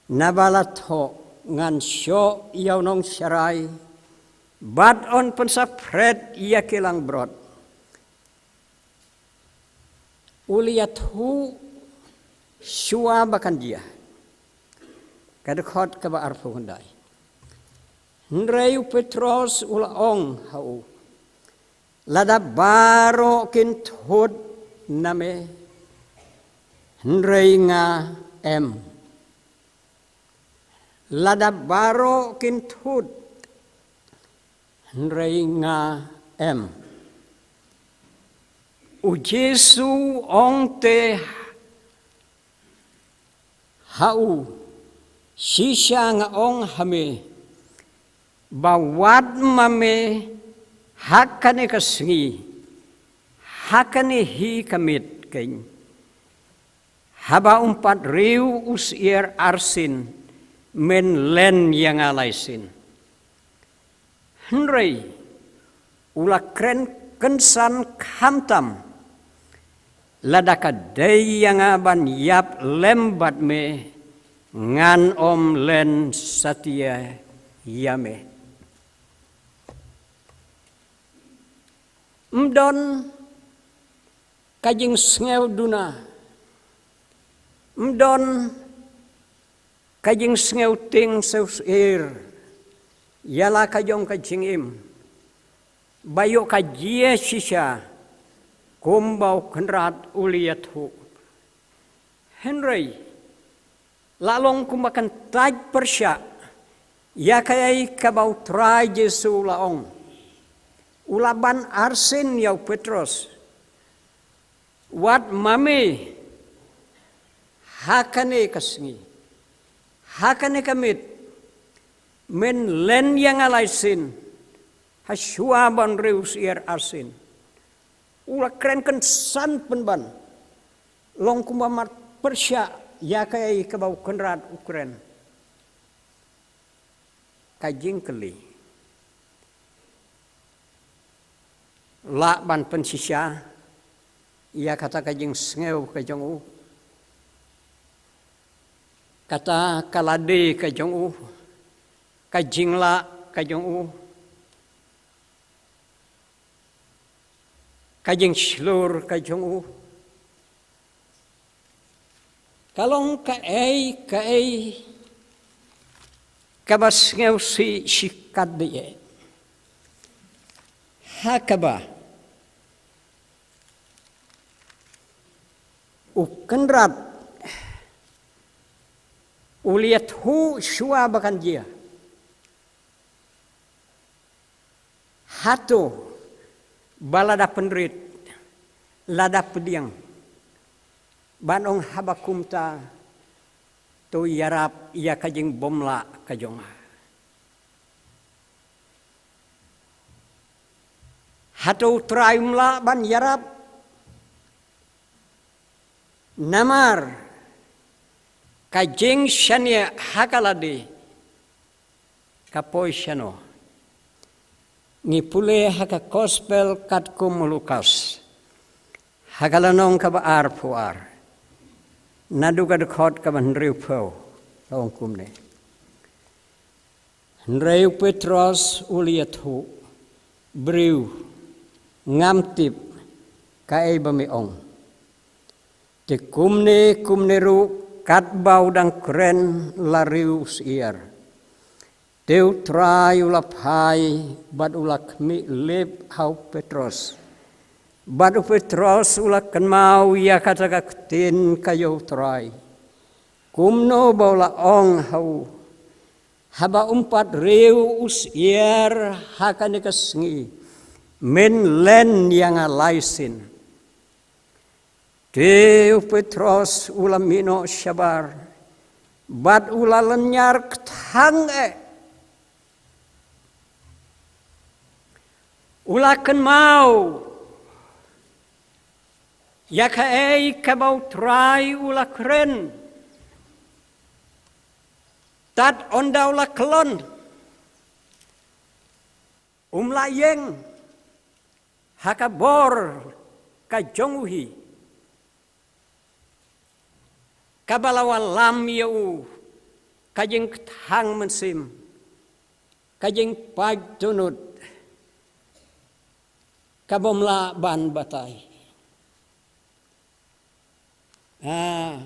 naba la thoh, ngan shoh ïa u nongsharai bad un pynsaphriang ïa ki langbrot. U la ïathuh shuwa ba kan jia. Ka dkhot kaba arphew khyndai. Hynrei u Petros u la ong ha u, lada baroh kin thut na me, hynrei nga em. Lada baroh kin thut, hynrei nga em. U Jisu u ong te ha u, shisha nga ong ha me, ba wat ma me ha kane ka sngi, ha kane hi ka miet keiñ, haba um pat riew u syiar arsien, men len ïa nga lai sien. Hynrei u la kren kynsan khamtam, lada ka dei ïa nga ban ïap lem bad me, Ngan ym len satia ïa me. Ym don ka jingsngew duna, ym don ka jingsngew tieng sngewsih ïa la ka jong ka jingim ba ïoh ka jia shisha kumba u Kynrad u la ïathuh. Hynrei la long kumba kan tait pyrshah ïa kaei kaba u Trai Jisu u la ong. U la ban arsien ïa u Petros, wat ma me ha kane ka sngi, ha kane ka miet, men len ïa nga lai sien, ha shuwa ban riew syiar arsien. U la kren kynsan pynban, long kumba mat pyrshah ïa kaei kaba u Kynrad u kren. Ka jingkylli, lah ban pynshisha ïa kata ka jingsngew ka jong u, kata ka lade ka jong u, ka jinglah ka jong u, ka jingshlur ka jong u. Ka long kaei kaei kaba sngewsih shikatdei, ha kaba u Kynrad u la ïathuh shuwa ba kan jia. Hato ba lada pynrit, lada pdiang, ban ong haba kumta, to ïarap ïa ka jingbymlah ka jong nga? Hato u Trai um lah ban ïarap? Namar ka jingshaniah ha ka lade ka poi shano? Ngi pule ha ka Gospel katkum u Lukas, ha ka lynnong kaba arphew ar, naduh ka dkhot kaba hynriewphew, ka ong kumne: Hynrei u Petros u la ïathuh, briew, ngam tip kaei ba me ong. Te kumne kumne ruh, katba u dang kren la riew syiar, te u Trai u la phai bad u la khmih lip ha u Petros. Bad u Petros u la kynmaw ïa kata ka ktien ka jong u Trai, kumno ba u la ong ha u, haba um pat riew u syiar ha kane ka sngi, men len ïa nga lai sien. Te u Petros u la mih noh shabar bad u la lynñiar kthang eh. U la kynmaw ïa kaei kaba u Trai u la kren. Tad ynda u la khlon, um lah ïeng ha ka bor ka jong u hi, kaba la wallam ïa u ka jingkthang mynsiem, ka jingpait dohnud, kabym lah ban batai. Ah.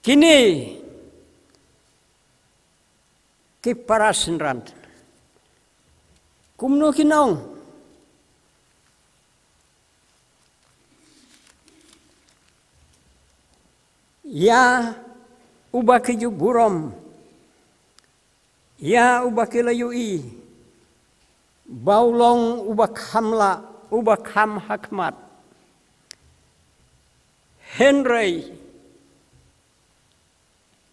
Kine ki para synran, kumno kin ong ïa uba ki ju burom, ïa uba ki la ïohi ba u long uba kham lah, uba kham hakhmat? Hynrei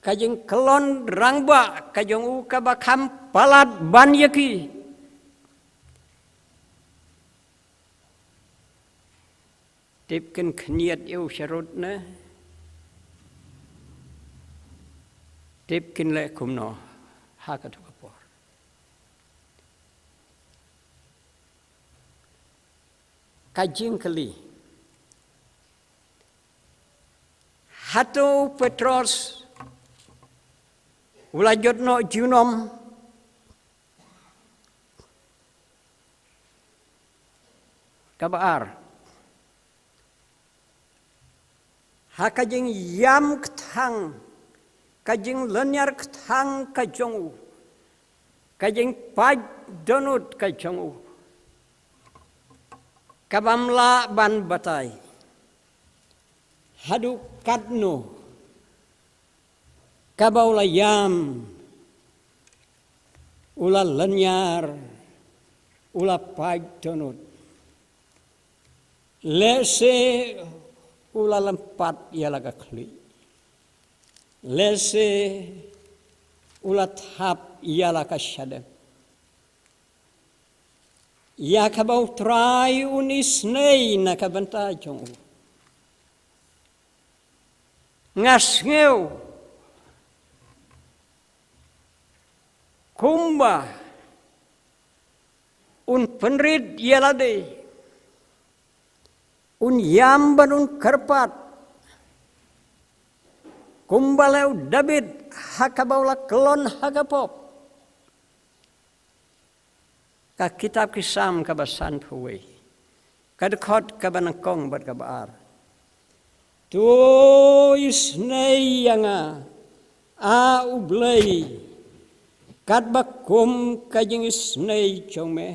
ka jingkhlon rangbah ka jong u kaba kham palat ban ïa ki, tip kin khynñiat ïa u sharud ne? Tip kin leh kumno ha kato ka por? Ka jingkylli, Hato u Petros u la jot noh junom? Kaba ar, ha ka jingïam kthang, ka jinglynñiar kthang ka jong u, ka jingpait dohnud ka jong u, kaba ym lah ban batai haduh katno, kaba u la ïam, u la lynñiar, u la pait dohnud. Lehse u la lympat ïa la ka khlieh. Lehse u la thap ïa la ka shadem. Ïa kaba u Trai un isynei na ka bynta jong u. Nga sngew kumba un pynrit ïa lade, un ïam bad un kyrpad, kumba leh u David ha kaba u la kyllon ha ka pop. Ka kitab Ki Salm kaba sanphew wei, ka dkhot kaba nyngkong bad kaba ar. To isynei ïa nga, A U Blei, katba kum ka jingisynei jong me,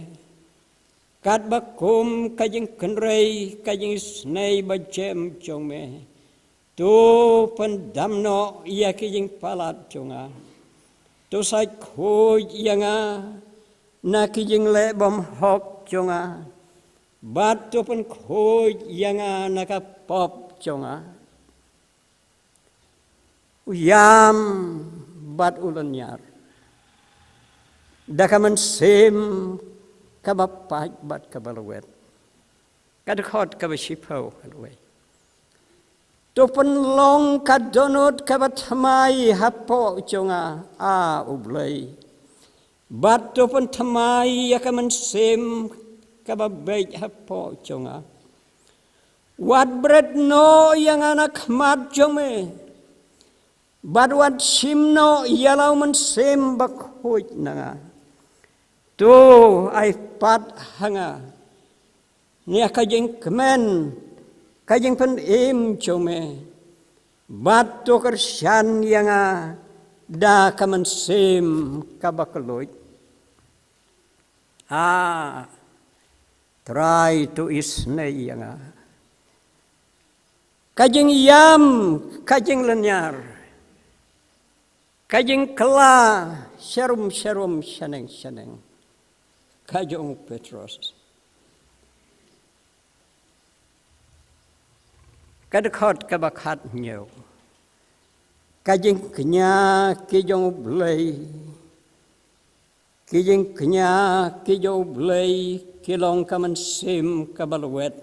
katba kum ka jingkynrei ka jingisynei bajem jong me. To pyndam noh ïa ki jingpalat jong nga. To sait khuid ïa nga na ki jingleh bymhok jong nga, bad to pynkhuid ïa nga na ka pop jong nga. U ïam bad u lynñiar da ka mynsiem kaba pait bad kaba lwet. Ka dkhot kaba shiphew, ka dwei. To pynlong ka dohnud kaba thymmai hapoh jong nga, A U Blei, bad to pynthymmai ïa ka mynsiem kaba beit hapoh jong nga. Wat bret noh ïa nga na khmat jong me, bad wat shim noh ïa la u mynsiem bakhuid na nga. To ai pat ha nga na ka jingkmen ka jingpynim jong me, bad to kyrshan ïa nga da ka mynsiem kaba kylluid. A Trai, to isynei ïa nga. Ka jingïam, ka jinglynñiar, ka jingkylla sharum sharum, shaneng shaneng, ka jong u Petros. Ka dkhot kaba khathynñiew. Ka jingkñia ki jong U Blei, ki jingkñia ki jong U Blei ki long ka mynsiem kaba lwet,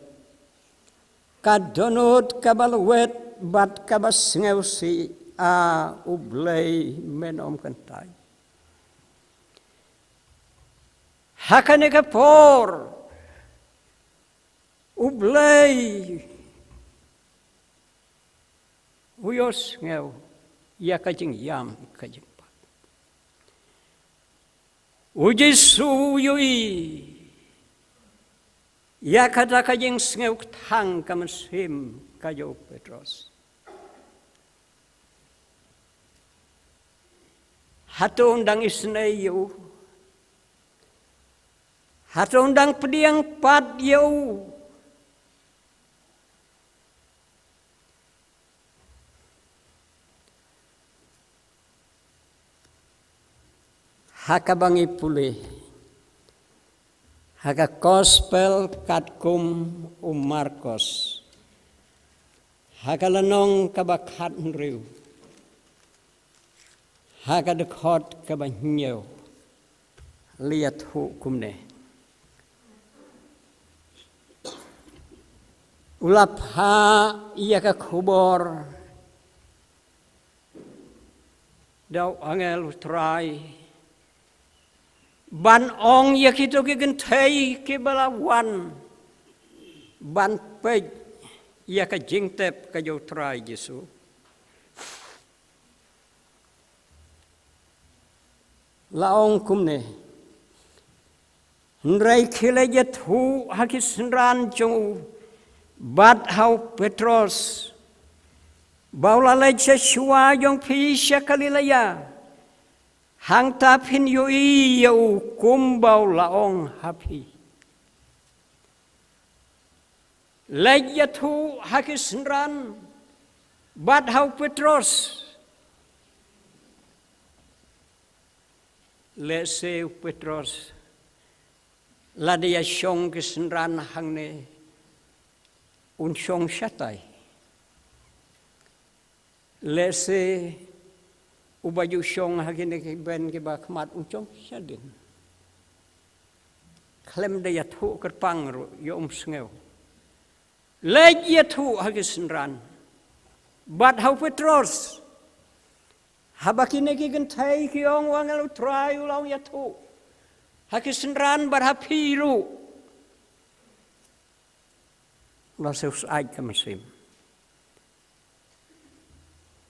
ka dohnud kaba lwet bad kaba sngewsih, A U Blei, men ym kyntait. Ha kane ka por, U Blei u ïohsngew ïa ka jingïam, ka jingpait. U Jisu u ïohi ïa kata ka jingsngew kthang ka mynsiem ka jong u Petros. Hato un dang isynei ïa u? Hato un dang pdiang pat ïa u? Ha kaba ngi pule ha ka Gospel katkum u Markos, ha ka lynnong kaba khathynriew, ha ka dkhot kaba hynñiew, la ïathuh kumne: U la phah ïa ka khubor da u angel u Trai ban ong ïa kito ki kynthei kiba la wan ban peit ïa ka jingtep ka jong u Trai Jisu. La ong kumne: Hynrei ki la ïathuh ha ki synran jong u bad ha u Petros, ba u la leit sha shuwa jong phi sha Galilea, hangta phin ïohi ïa u kumba u la ong ha phi. Leit ïathuh ha ki synran bad ha u Petros. Lehse u Petros lada ïa shong ki synran hangne, un shong shatai. Lehse uba ju shong ha kine ki ben kiba khmat un shong shadien. Khlem da ïathuh kyrpang ruh ïa um sngew. Leit ïathuh ha ki synran bad ha u Petros. Haba kine ki kynthei ki ong u angel u Trai u la ong ïathuh ha ki synran bad ha phi ruh, la shu syaid ka mynsiem.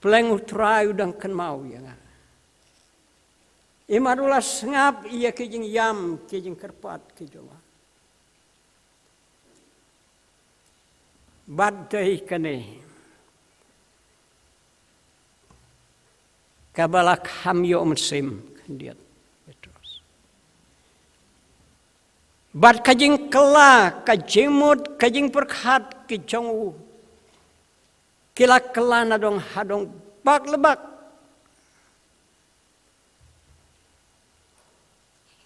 Pleng u Trai u dang kynmaw ïa nga. Imat u la sngap ïa ki jingïam ki jingkyrpad ki jong nga. Bad dei kane kaba la kham ïoh mynsiem khyndiat Petros. Bad ka jingkylla, ka jingmut, ka jingpyrkhat ki jong u, ki la kylla na dong ha dong bak le bak.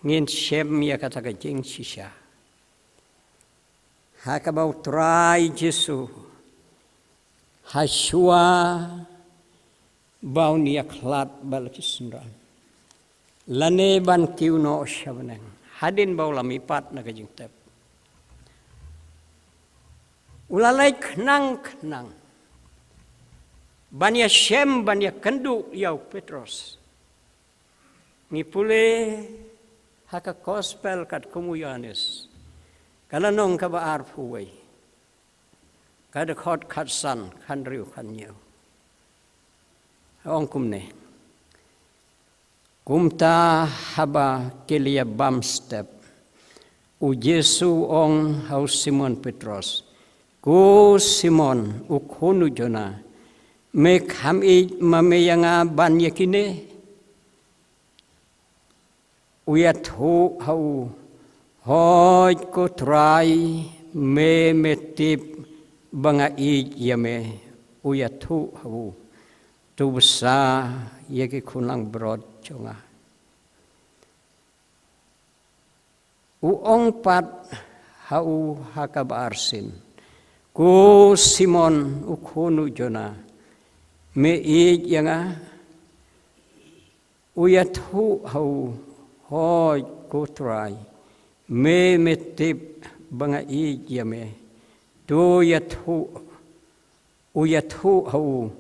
Ngin shem ïa kata ka jingshisha ha kaba u Trai Jisu, ha shuwa ba un ïakhlad bad la ki synran, lane ban kiew noh sha bneng, hadien ba u la mihpat na ka jingtep, u la leit khnang khnang ban ïashem, ban ïakynduh ïa u Petros. Ngi pule ha ka Gospel katkum u Ïohannes, ka lynnong kaba arphew wei, ka dkhot khatsan, khathynriew, khathynñiew. Ong kumne: Kumta haba ki la ïabam step, u Jisu u ong ha u Simon Petros: Ko Simon, u khun u Jona, me kham ïeit ma me ïa nga ban ïa kine? U ïathuh ha u: Hooid ko Trai, me me tip ba nga ïeit ïa me. U ïathuh ha u: To bsa ïa ki khun langbrot jong nga. U ong pat ha u ha kaba arsien: Ko Simon, u khun u Jona, me ïeit ïa nga? U ïathuh ha u: Hooid ko Trai, me me tip ba nga ïeit ïa me. To ïathuh, u ïathuh ha u: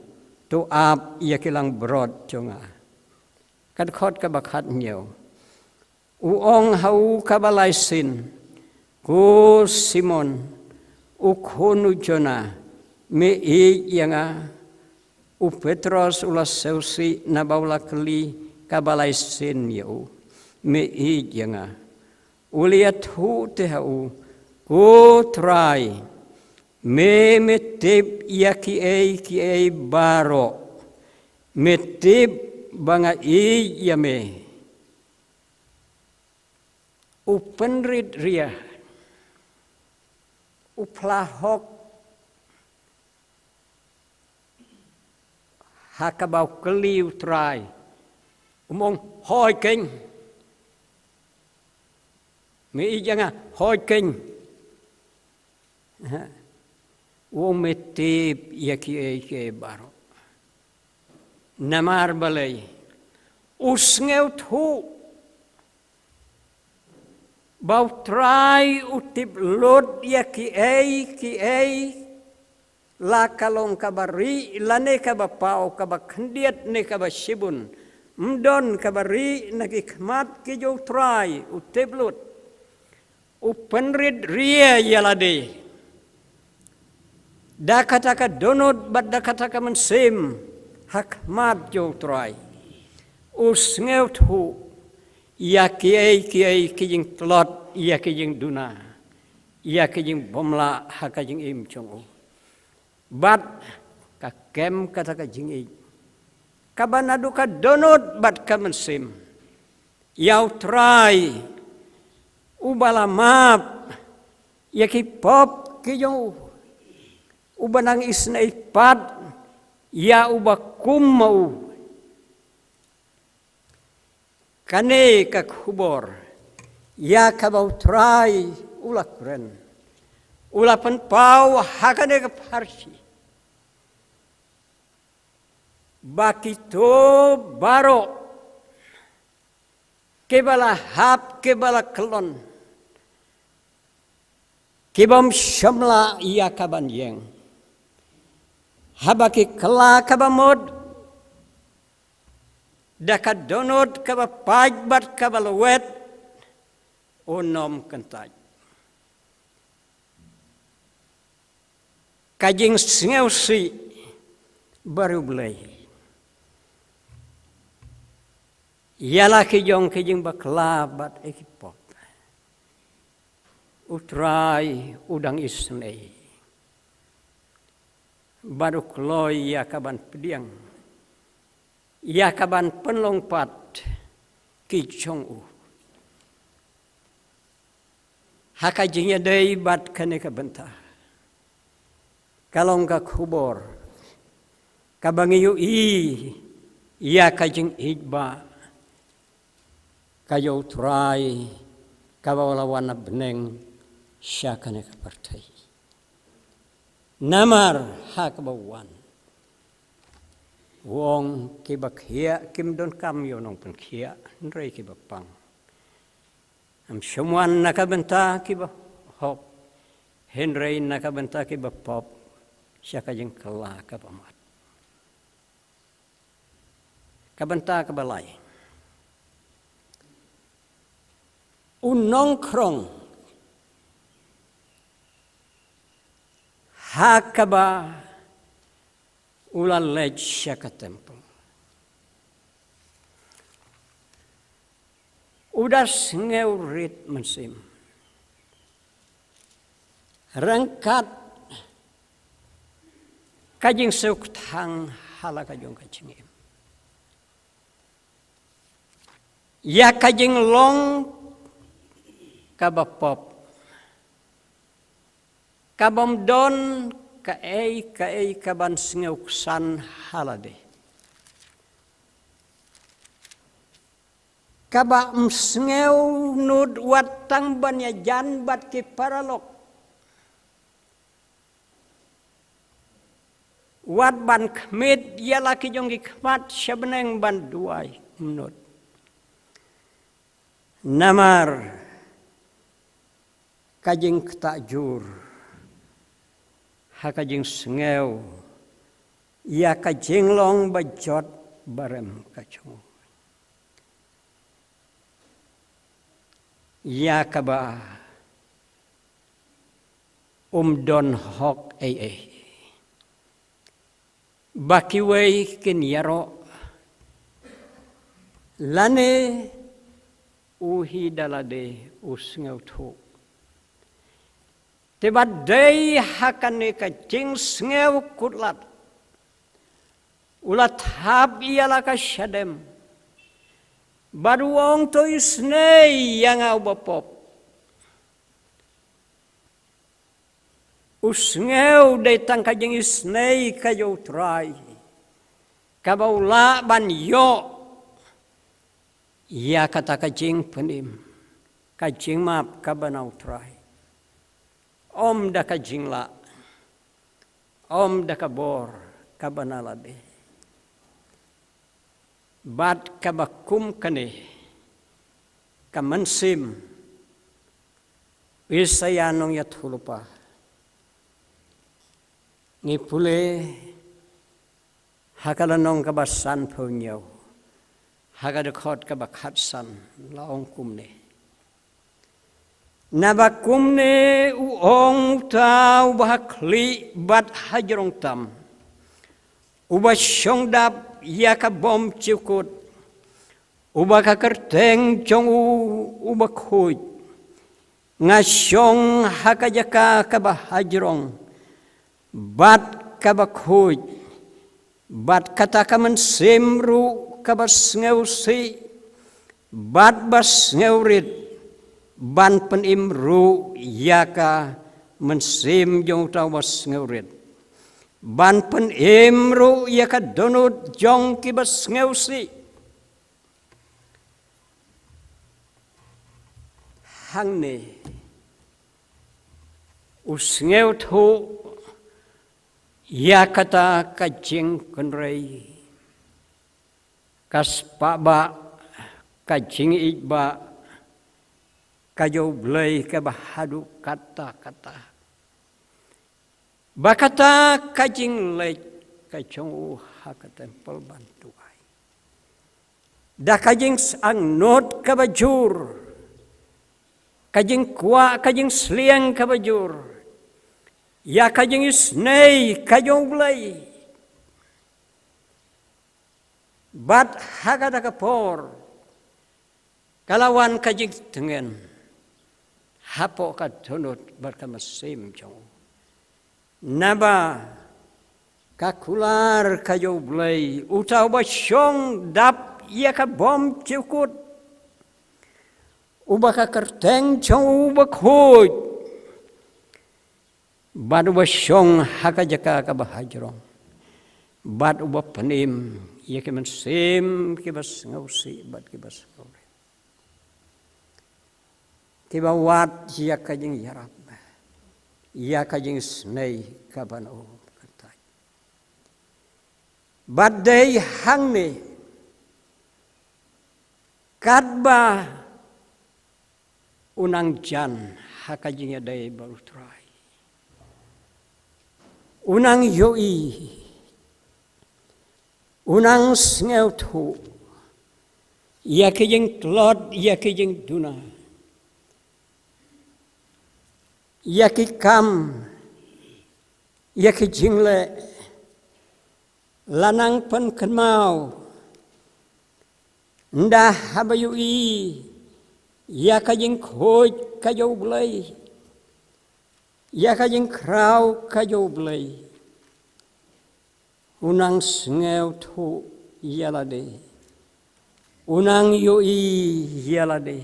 To ap ïa ki langbrot jong nga. Ka dkhot kaba khathynñiew, u ong ha u kaba lai sien: Ko Simon, u khun u Jona, me ïeit ïa nga? U Petros u la sngewsih naba u la kylli kaba lai sien ïa u: Me ïeit ïa nga? U la ïathuh te ha u: Ko Trai, me me tip ïa kiei kiei baroh. Me tip ba nga ïeit ïa me. U pynrit ria, u phla hok ha kaba u kylli u Trai. Um ong: Hooid keiñ. Me ïeit ïa nga? Hooid keiñ. Ha. U ong: Me tip ïa kiei kiei baroh. Namar balei? U sngewthuh ba u Trai u tip lut ïa kiei kiei, la ka long kaba rieh lane kaba paw, kaba khyndiat ne kaba shibun. Ym don kaba rieh na ki khmat ki jong u Trai, u tip lut. U pynrit ria ïa lade da kata ka dohnud bad da kata ka mynsiem ha khmat jong u Trai. U sngewthuh ïa kiei kiei ki jingtlot, ïa ki jingduna, ïa ki jingbymlah ha ka jingim jong u. Bad ka kem kata ka jingïeit kaba naduh ka dohnud bad ka mynsiem ïa U Trai, uba la map ïa ki pop ki jong u, uba nang isynei pat ïa uba kum ma u. Kane ka khubor ïa kaba U Trai u la kren, u la pynpaw ha kane ka pharshi, ba kito baroh kiba la hap, kiba la kyllon, ki bym shym la ïa kaban ïeng, haba ki kylla kaba mut da ka dohnud kaba pait bad kaba lwet, un ym kyntait. Ka jingsngewsih bariewblei ïa la ki jong ki jingbakla bad ïa ki pop. U Trai u dang isynei bad u kloi ïa kaban pdiang, ïa kaban pynlong pat ki jong u. Ha ka jingïadei bad kane ka bynta, ka long ka khubor kaba ngi ïohi ïa ka jingïeit ba ka jong U Trai kaba u la wan na bneng sha kane ka pyrthei. Namar ha kaba u wan, u ong, kiba khiah kim donkam ïa u nongpynkhiah, hynrei kiba pang. Ym shym wan na ka bynta kiba hok, hynrei na ka bynta kiba pop, sha ka jingkylla kaba mut. Ka bynta kaba lai, u nongkhrong ha kaba u la leit sha ka templ, u da sngew rit mynsiem ryngkat ka jingsngewthuh ha la ka jong ka jingim ïa ka jinglong kaba pop, kaba ym don kaei kaei kaban sngewksan ha lade, kaba ym sngew nud wat tang ban ïajan bad ki paralok, wat ban khmih ïa la ki jong ki khmat sha bneng ban duwai, ym nud. Namar ka jingktah jur ha ka jingsngew ïa ka jinglong bajot barem ka jong u, ïa kaba um don hok ei ei ba kiwei kin ïaroh, lane u hi da lade u sngewthuh. Te ba dei ha kane ka jingsngew kut lad, u la thap ïa la ka shadem bad u ong, to isynei ïa nga uba pop. U sngew dei tang ka jingisynei ka jong U Trai kaba u lah ban ïoh ïa kata ka jingpynim, ka jingmap kaba na U Trai, ym da ka jinglah, ym da ka bor kaba na lade. Bad kaba kum kane ka mynsiem, Isaïah nongïathuhlypa, ngi pule ha ka lynnong kaba sanphew hynñiew, ha ka dkhot kaba khatsan, la ong kumne: Naba kumne u ong uta uba ha khlieh bad ha jrong tam, uba shong dap ïa ka bymjukut, Uba ka kyrteng jong u uba khuid, nga shong ha ka jaka kaba hajrong bad kaba khuid, bad kata ka mynsiem ruh kaba sngewsih bad ba sngewrit, ban pynim ruh ïa ka mynsiem jong uta uba sngewrit, ban pynim ruh ïa ka dohnud jong kiba sngewsih. Hangne u sngewthuh ïa kata ka jingkynrei, ka spah ba, ka jingïeit ba ka jong U Blei kaba haduh katta katta. Ba kata ka jingleit ka jong u ha ka templ ban duwai, da ka jingangnud kaba jur, ka jingkwah, ka jingsliang kaba jur ïa ka jingisynei ka jong U Blei. Bad ha kata ka por ka la wan ka jingtngen hapoh ka dohnud bad ka mynsiem jong u. Naba ka kular ka jong U Blei, uta uba shong dap ïa ka bymjukut, uba ka kyrteng jong u uba khuid, bad uba shong ha ka jaka kaba hajrong, bad uba pynim ïa ki mynsiem kiba sngewsih bad kiba sngewrit, kiba wad ïa ka jingïarap, ïa ka jingisynei kaba na u kyrteng. Bad dei hangne katba u nang jan ha ka jingïadei bad U Trai, u nang ïohi, u nang sngewthuh ïa ki jingtlot, ïa ki jingduna, ïa ki kam, ïa ki jingleh, la nang pynkynmaw, ynda haba ïohi ïa ka jingkhuid ka jong U Blei, ïa ka jingkhraw ka jong U Blei, u nang sngewthuh ïa lade, u nang ïohi ïa lade,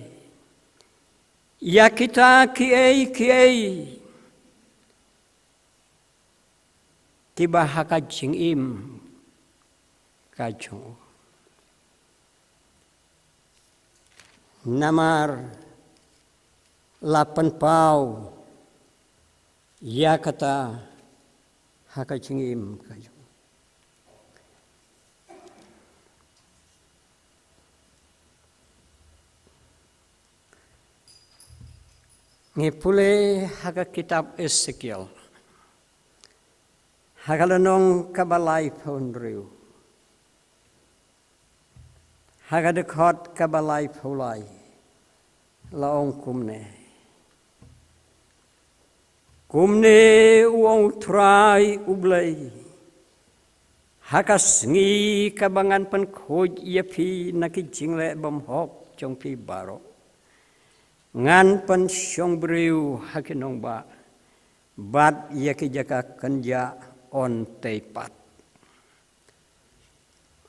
ïa kita kiei kiei kiba ha ka jingim ka jong u. Namar la pynpaw ïa kata ha ka jingim ka jong u. Ngi pule ha ka kitab Esekiel, ha ka lynnong kaba laiphew hynriew, ha ka dkhot kaba laiphew lai, la ong kumne: Kumne u ong U Trai U Blei, ha ka sngi kaba ngan pynkhuid ïa phi na ki jingleh bymhok jong phi baroh, ngan pynshong briew ha ki nongbah, bad ïa ki jaka kynjah yn tei pat.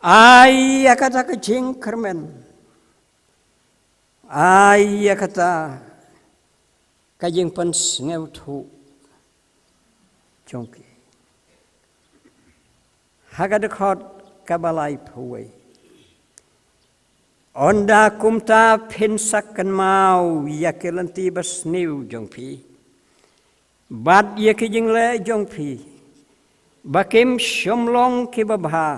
Ai ïa kata ka jingkyrmen, ai ïa kata ka jingpynsngewthuh jong ki. Ha ka dkhot kaba laiphew wei: Ynda kumta phin sa kynmaw ïa ki lynti basniew jong phi bad ïa ki jingleh jong phi, ba kim shym long kiba bha,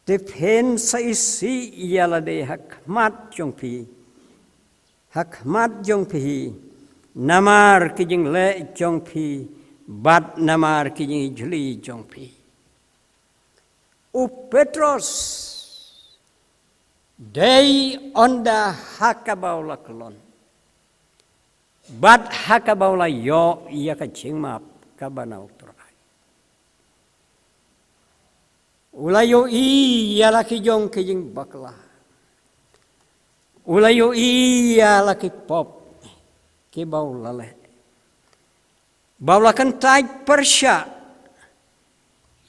te phin sa isih ïa lade ha khmat jong phi, ha khmat jong phi, namar ki jingleh jong phi bad namar ki jingjli jong phi. U Petros dei ynda ha kaba u la kyllon bad ha kaba u la ïoh ïa ka jingmap kaba na U Trai. U la ïohi ïa la ki jong ki jingbakla, U la ïohi ïa la ki pop kiba u la leh, ba u la kyntait pyrshah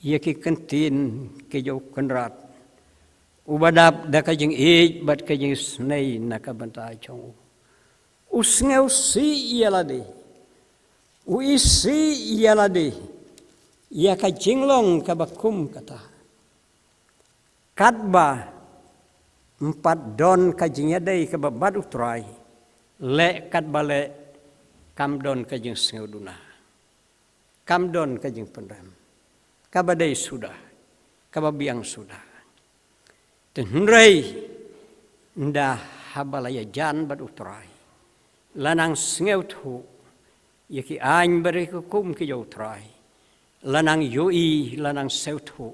ïa ki kyntien ki jong u Kynrad, uba dap da ka jingïeit bad ka jingisnei na ka bynta jong u. U sngewsih ïa lade, u isih ïa lade ïa ka jinglong kaba kum kata. Katba ym pat don ka jingïadei kaba bad U Trai, leh katba leh, kam don ka jingsngewduna, kam don ka jingpynrem, kaba dei suda, kaba biang suda. Te hynrei, ynda haba la ïajan bad U Trai, la nang sngewthuh ïa ki aiñ bad ïa ki hukum ki jong U Trai, la nang ïohi, la nang sngewthuh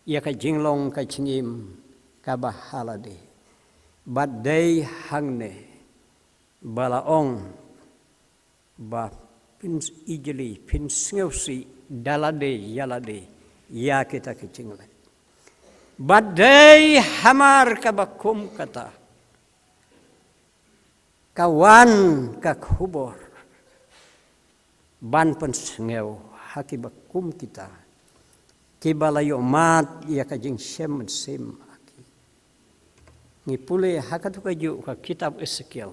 ïa ka jinglong ka jingim kaba ha lade. Bad dei hangne ba la ong ba phin ijli, phin sngewsih da lade ïa lade ïa kita ki jingleh. Bad dei hamar kaba kum kata, ka wan ka khubor ban pynsngew ha kiba kum kita, kiba la ïohmad ïa ka jingshem mynsiem ha ki. Ngi pule ha kato kajuh ka kitab Esekiel,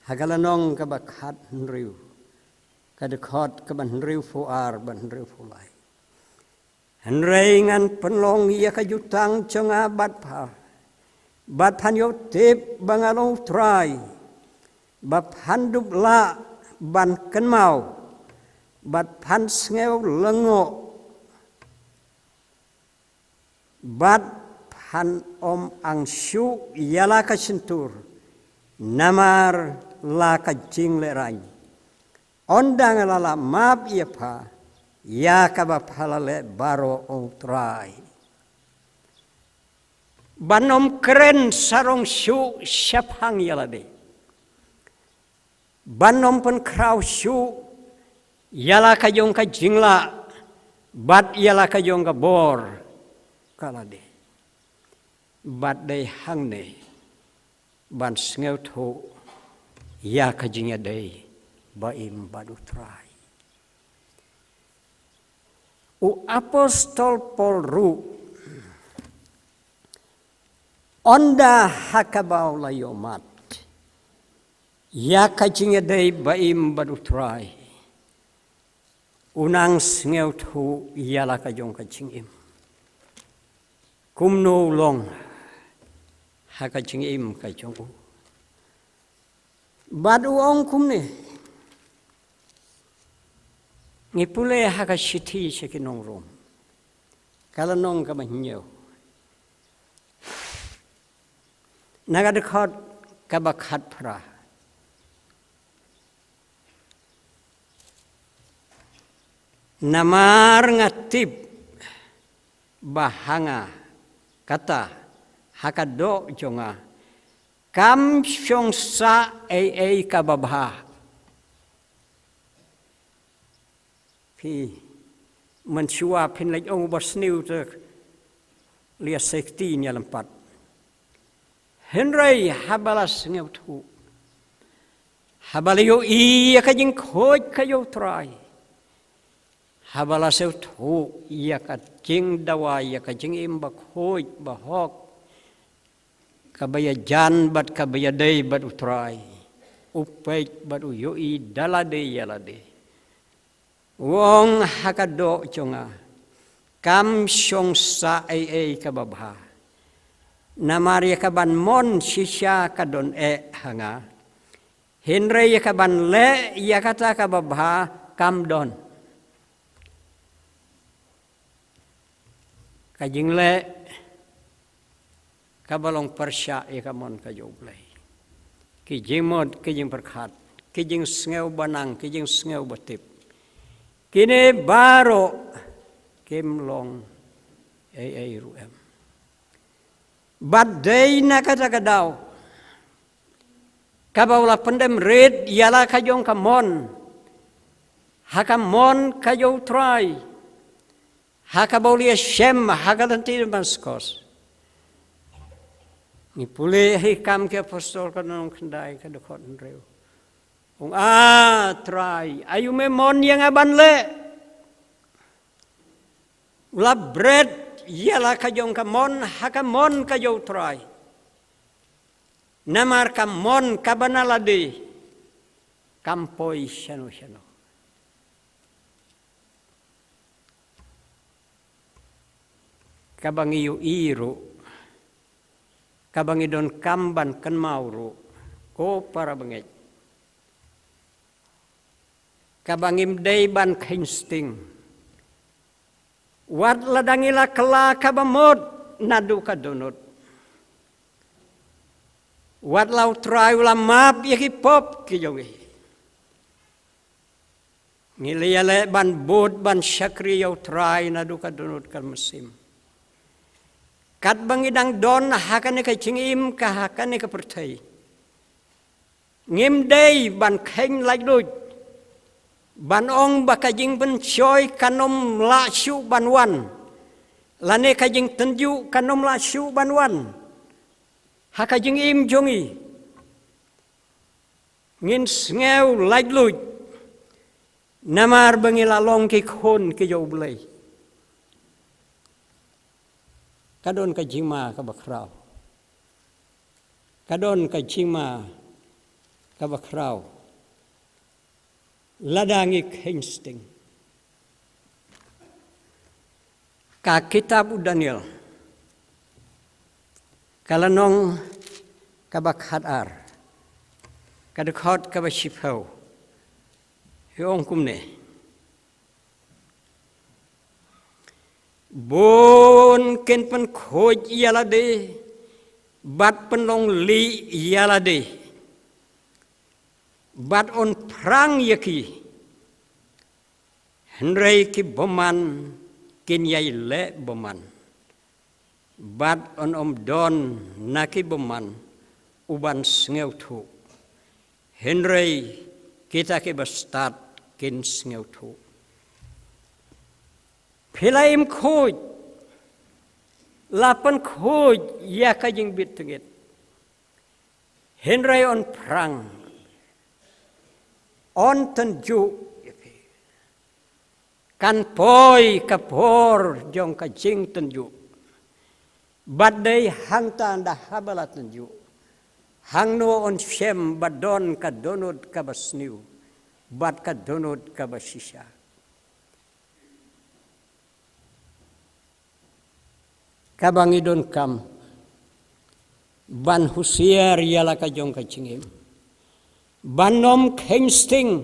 ha ka lynnong kaba khathynriew, ka dkhot kaba hynriewphew ar bad hynriewphew lai. Hynrei ngan pynlong ïa ka jutang jong nga bad pha, bad phan ïoh tip ba nga long U Trai, ba phan dup lah ban kynmaw, bad phan sngew lyngngoh, bad phan ym ang shuh ïa la ka shyntur namar la ka jinglehraiñ. Ynda nga la lah map ïa pha ïa kaba pha la leh baroh, ong U Trai. Ban ym kren sarong shuh shaphang ïa lade, ban ym pynkhraw shuh ïa la ka jong ka jinglah bad ïa la ka jong ka bor ka lade. Bad dei hangne ban sngewthuh ïa ka jingïadei ba im bad U Trai. U apostol Paul ruh, ynda ha kaba u la ïohmad ïa ka jingïadei ba im bad U Trai, u nang sngewthuh ïa la ka jong ka jingim. Kumno u long ha ka jingim ka jong u? Bad u ong kumne. Ngi pule ha ka shithi sha ki nong Rom, ka lynnong kaba hynñiew, na ka dkhot kaba khatphra. Namar nga tip ba ha nga, kata, ha ka doh jong nga, kam shong sah ei ei kaba bha. Phi, mynshuwa phin leit ong ba sniew te, lia sekti nia lympat. Hynrei haba la sngewthuh, haba la ïohi ïa ka jingkhuid ka jong U Trai, haba la sngewthuh ïa ka jingdawa, ïa ka jingim bakhuid bahok, kaba ïajan bad kaba ïadei bad U Trai, u peit bad u ïohi da lade ïa lade. U ong ha ka doh jong nga, kam shong sah ei ei kaba bha. Namar ïa kaban mon shisha ka don eh ha nga, hynrei ïa kaban leh ïa kata kaba bha kam don. Ka jingleh kaba long pyrshah ïa ka mon ka jong U Blei. Ki jingmut, ki jingpyrkhat, ki jingsngew banang, ki jingsngew batip, kine baroh kim long ei ei ruh em. Bad dei na kata ka daw kaba u la pyndem rit ïa la ka jong ka mon, ha ka mon ka jong U Trai, ha kaba u la ïashem ha ka lynti Damaskos. Ngi pule ha Kam ki Apostol ka lynnong khyndai ka dkhot hynriew. Ong, A Trai, aïu me mon ïa nga ban leh? U la bret ïa la ka jong ka mon ha ka mon ka jong U Trai. Namar ka mon kaba na lade kam poi shano shano. Kaba ngi ïohi ruh, kaba ngi donkam ban kynmaw ruh, ko para bangeit, kaba ngim dei ban kheiñ sting. Wat lada ngi la kylla kaba mut naduh ka dohnud, wat la U Trai u la map ïa ki pop ki jong ngi, ngi la ïaleh ban bud ban shakri ïa U Trai naduh ka dohnud ka mynsiem. Katba ngi dang don ha kane ka jingim ka ha kane ka pyrthei, ngim dei ban kheiñ laitluid, ban ong ba ka jingpynshoi kan ym lah shuh ban wan, lane ka jingtynjuh kan ym lah shuh ban wan ha ka jingim jong ngi. Ngin sngew laitluid namar ba ngi la long ki khun ki jong U Blei. Ka don ka jingma kaba khraw. Ka don ka jingma kaba khraw lada ngi kheiñ sting. Ka kitab u Daniel, ka lynnong kaba khatar, ka dkhot kaba shiphew, u ong kumne: Bun kin pynkhuid ïa lade bad pynlong lieh ïa lade, bad yn phrang ïa ki. Hynrei ki bymman kin ïai leh bymman, bad yn ym don na ki bymman u ban sngewthuh. Hynrei kita kiba stad kin sngewthuh. Phi la im khuid, la pynkhuid ïa ka jingbit tyngeh, hynrei yn phrang, yn tynjuh ïa phi. Kan poi ka por jong ka jingtynjuh, bad dei hangta da haba la tynjuh, hangno yn shem ba don ka dohnud kaba sniew bad ka dohnud kaba shisha. Kaba ngi donkam ban husiar ïa la ka jong ka jingim, ban ym kheiñ sting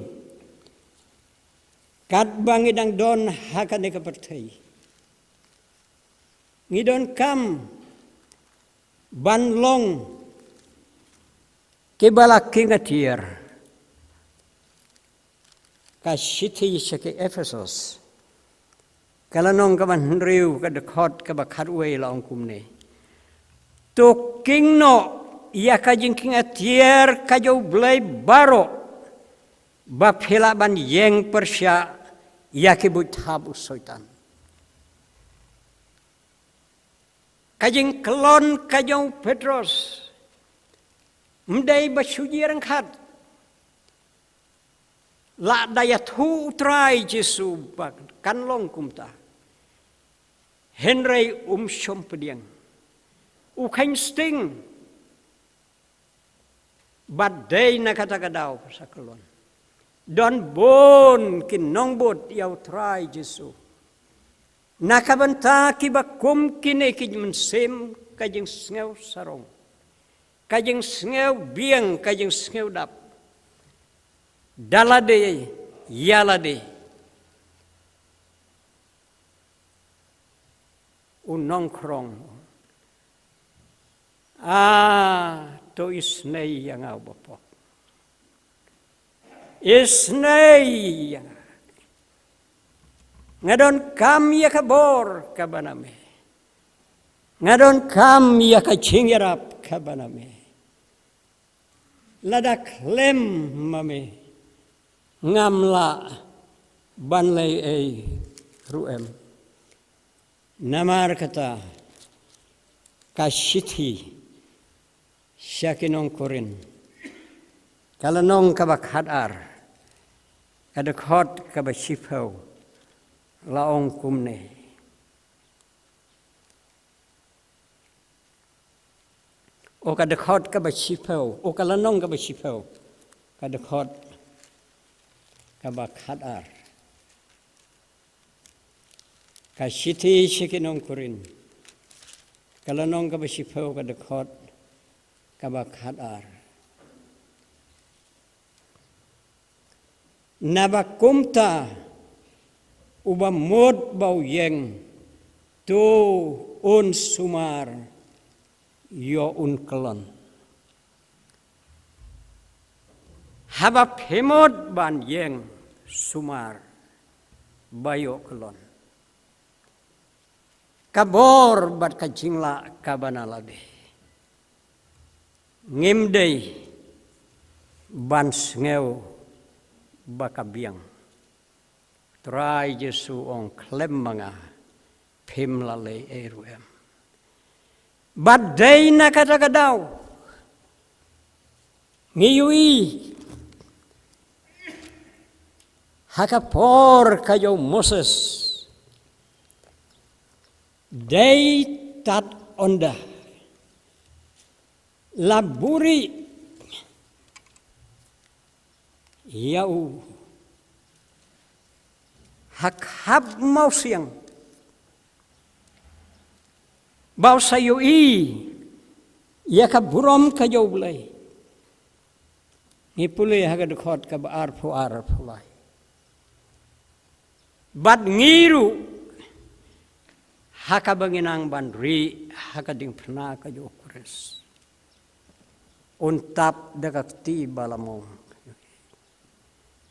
katba ngi dang don ha kane ka pyrthei. Ngi donkam ban long kiba la kieng atiar. Ka shithi sha ki Ephesos, ka lynnong kaba hynriew, ka dkhot kaba khatwei la ong kumne: To kieng noh ïa ka jingkieng atiar ka jong U Blei baroh, ba phi lah ban ïeng pyrshah ïa ki buit thap u Soitan. Ka jingkyllon ka jong u Petros ym dei ba shu jia ryngkat. La da ïathuh u Trai Jisu ba kan long kumta, hynrei um shym pdiang, u kheiñ sting. Bad dei na kata ka daw ka sa kyllon, don bun ki nongbud ïa u Trai Jisu, na ka bynta kiba kum kine ki mynsiem ka jingsngew sarong, ka jingsngew biang, ka jingsngew dap, da lade ïa lade. U nongkhrong, a, to isynei ïa nga u bapop. Isynei ïa nga. Nga donkam ïa ka bor kaba na me. Nga donkam ïa ka jingïarap kaba na me. Lada khlem ma me, ngam lah ban leh ei ruh em. Namar kata, ka shithi Sha ki nong Korinth, ka lynnong kaba khatar, ka dkhot kaba shiphew, la ong kumne. O ka dkhot kaba shiphew, o ka lynnong kaba shiphew, ka dkhot kaba khatar. Ka shithi sha ki nong Korinth, ka lynnong kaba shiphew, ka dkhot kaba khatar. Naba kumta, uba mut ba u ïeng, to un sumar ïa u kyllon. Haba phi mut ban ïeng, sumar ba ïoh kyllon. Ka bor bad ka jinglah kaba na lade, ngim dei ban sngew ba ka biang. Trai Jisu ong, khlem ma nga phim la leh ei ruh em. Bad dei na kata ka daw ngi ïohi ha ka por ka jong u Moses, dei tad ynda la buhrieh ïa u ha khap mawsiang, ba u sa ïohi ïa ka burom ka jong u Blei. Ngi pule ha ka dkhot kaba arphew ar, arphew lai. Bad ngi ruh, ha kaba ngi nang ban rieh ha ka diengphna ka jong u Khrist, un tap da ka kti ba la mong,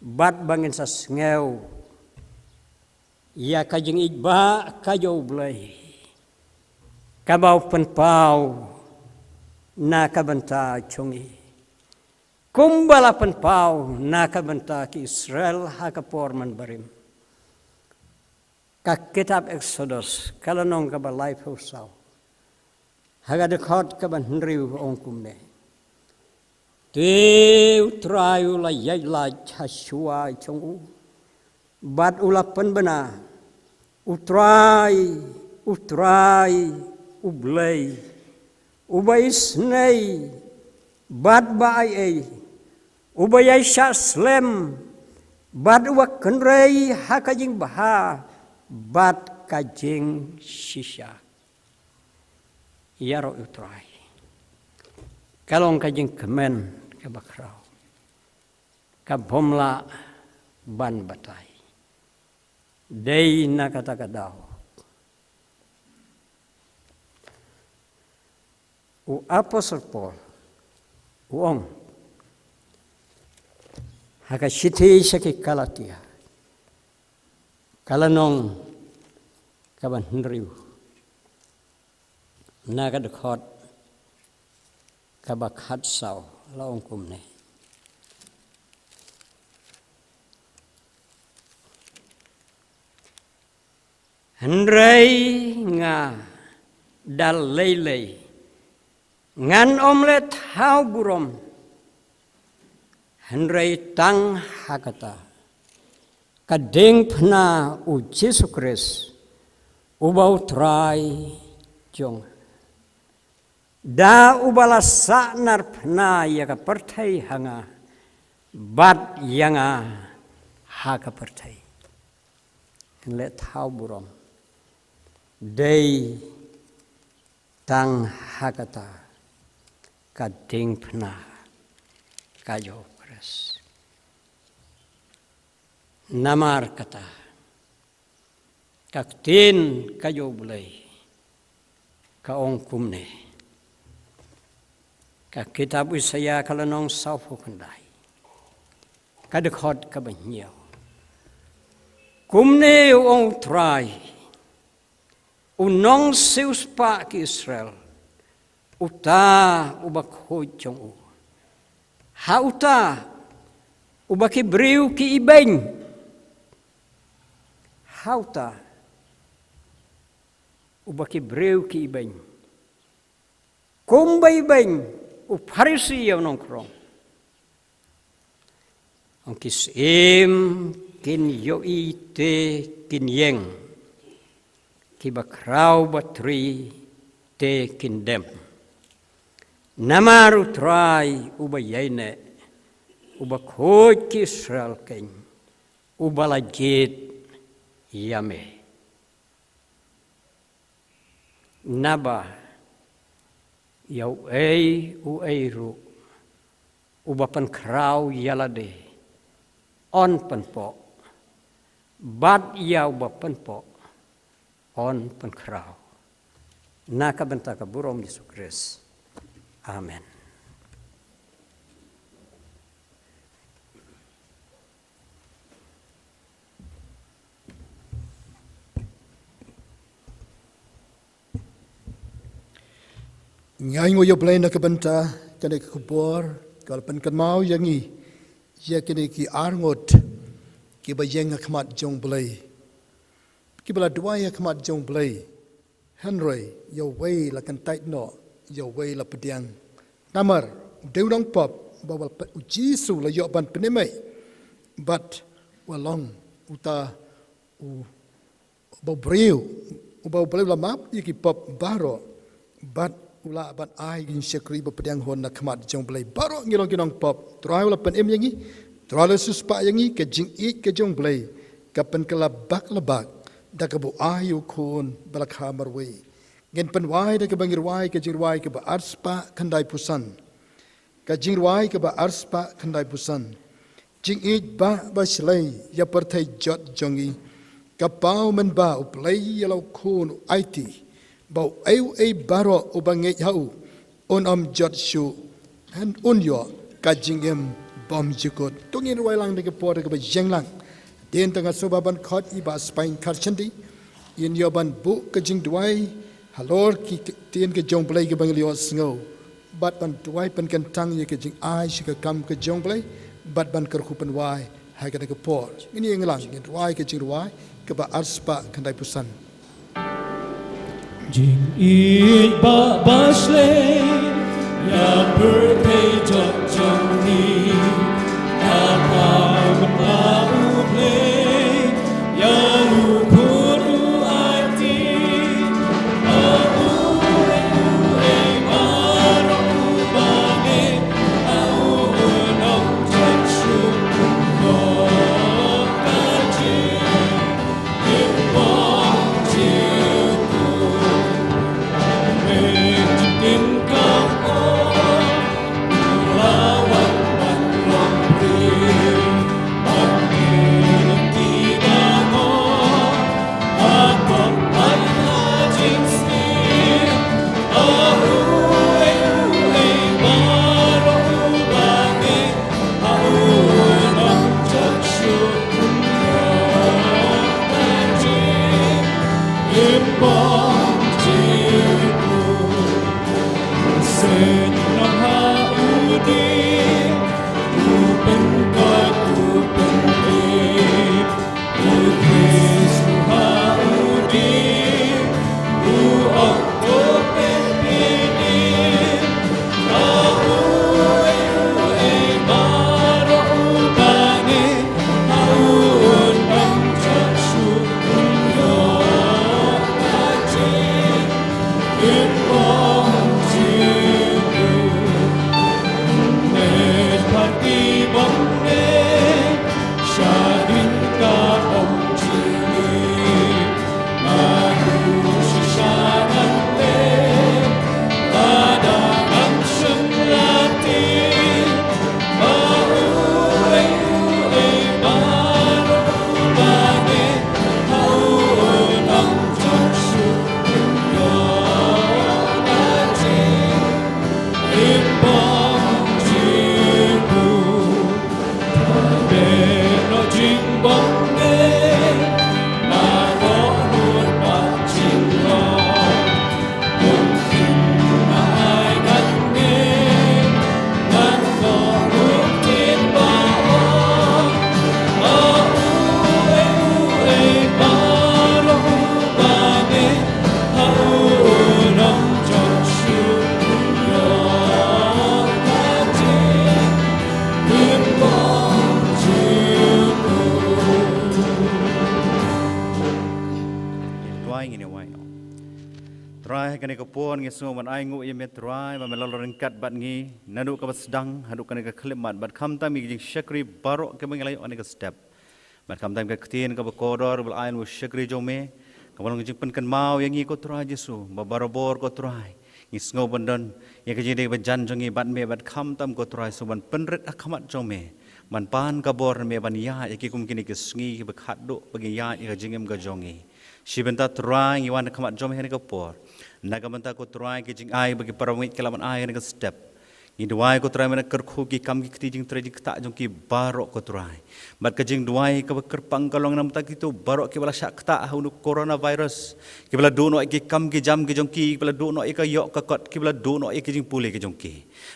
bad ba ngin sa sngew ïa ka jingïeit ba ka jong u Blei, kaba u pynpaw na ka bynta jong ngi, kumba la pynpaw na ka bynta ki Israel ha ka por mynbarim. Ka kitab Eksodos, ka lynnong kaba laiphew saw, ha ka dkhot kaba hynriew, ong kumne. Te u Trai u la ïaid lait ha shuwa jong u, bad u la pynbna, U Trai, U Trai, U Blei, uba isynei bad ba aiei, uba ïai shah slem bad uba kynrei ha ka jingbha bad ka jingshisha. Ïaroh ïa U Trai, ka long ka jingkmen kaba khraw, ka bym lah ban batai. Dei na kata ka daw u apostol Paul u ong ha ka shithi sha ki Galatia, ka lynnong kaba hynriew, na ka dkhot kaba khatsaw, la ong kumne. Hynrei nga da lei lei ngan ym leh thaw burom, hynrei tang ha kata ka diengphna u Jisu Khrist, uba U Trai jong nga, da uba la sahnarphna ïa ka pyrthei ha nga, bad ïa nga ha ka pyrthei. Ngan leh thaw burom, dei tang ha kata ka diengphna ka jong u Khrist. Namar kata, ka ktien ka jong u Blei ka ong kumne. Ka kitab Isaïah, ka lynnong sawphew khyndai, ka dkhot kaba hynñiew. Kumne u ong U Trai, u nongsiewspah ki Israel, uta uba khuid jong u, ha uta uba ki briew ki ibeiñ, ha uta uba ki briew ki ibeiñ, kumba ibeiñ U Pharisi ïa u nongkhrong. Ong ki syiem kin ïohi te kin ïeng, kiba khraw ba tri te kin dem. Namar U Trai uba ïaineh, uba khuid ki Israel keiñ, uba la jied ïa me. Naba ïa uei uei ruh uba pynkhraw ïa lade, yn pynpoh, bad ïa uba pynpoh yn pynkhraw. Na ka bynta ka burom Jisu Khrist. Amen. Ngi ai nguh ïa U Blei na ka bynta kane ka khubor, ka la pynkynmaw ïa ngi ïa kine ki arngut kiba ïeng ha khmat jong U Blei, kiba la duwai ha khmat jong U Blei. Hynrei ïa uwei la kyntait noh, ïa uwei la pdiang. Namar u dei u nongpop ba, ba U Jisu u la ïoh ban pynim ei, bad u la long uta u, uba briew, uba U Blei u la map ïa ki pop baroh, bad u lah ban ai ki jingshakri ba pdiang hun na khmat jong U Blei. Baroh ngi long ki nongpop, U Trai u la pynim ïa ngi, U Trai u la siewspah ïa ngi. Ka jingïeit ka jong U Blei ka pynkylla bak la bak da kaba u ai ïa u Khun ba la kha marwei. Ngin pynwai da kaba ngi rwai ka jingrwai kaba arspah khyndaiphew san. Ka jingrwai kaba arspah khyndaiphew san. Jingïeit Bah bashlei ïa pyrthei jot jong ngi. Ka paw mynba U Blei ïa la u Khun u aiti, ba uei uei baroh uba ngeit ha u un ym jot shuh, hynrei un ïoh ka jingim bymjukut. To ngin rwai lang da ka por kaba ïeng lang. Hadien te nga sngewbha ban khot ïa i Bah Spainkar Shyndie, in ïoh ban buh ka jingduwai halor ki ktien ka jong U Blei kaba ngi la ïohsngew, bad ban duwai pynkyntang ïa ka jingai sha ka kam ka jong U Blei, bad ban kyrkhu pynwai ha kane ka por. Ngin ïeng lang, ngin rwai ka jingrwai kaba arspah khyndaiphew san. Jingïeit Bah bashlei ïa pyrthei jot jong ngi. Ka paw mynba U Blei ïa u Khun u aiti, ba uei uei baroh uba ngeit ha u un ym jot shuh, ïoh ka jing Kane ka por ngi sngew ban ai nguh ïa me Trai ba me la long ryngkat bad ngi naduh kaba sdang haduh kane ka khyllipmat, bad khamtam ïa ki jingshakri baroh kiba ngi la ïoh ha kane ka step. Bad khamtam ka ktien kaba kordor ba la ai ïa u shakri jong me, kaba long ka jingpynkynmaw ïa ngi ko Trai Jisu ba barabor ko Trai ngi sngew ban don ïa ka jingdei ba jan jong ngi bad me, bad khamtam ko Trai sngew ban pynrit ha khmat jong me, ban pan ka bor me ban ïaid ïa ki kum kine ki sngi kiba khatduh ba ngi ïaid ïa ka jingim ka jong ngi. Shi bynta Trai ngi wan ha khmat jong me ha kane ka por, na ka bynta ko Trai ki jingai ba ki para bangeit ki la ban ai ha kane ka step. Ngi duwai ko Trai me ban kyrkhu ki kam ki kti jingtrei jingktah jong ki baroh ko Trai. Bad ka jingduwai kaba kyrpang ka long na ka bynta kito baroh kiba la shah ktah ha une u coronavirus, kiba la duh noh ïa ki kam ki jam ki jong ki, kiba la duh noh ïa ka ïoh ka kot, kiba la duh noh ïa ki jingpule ki jong ki.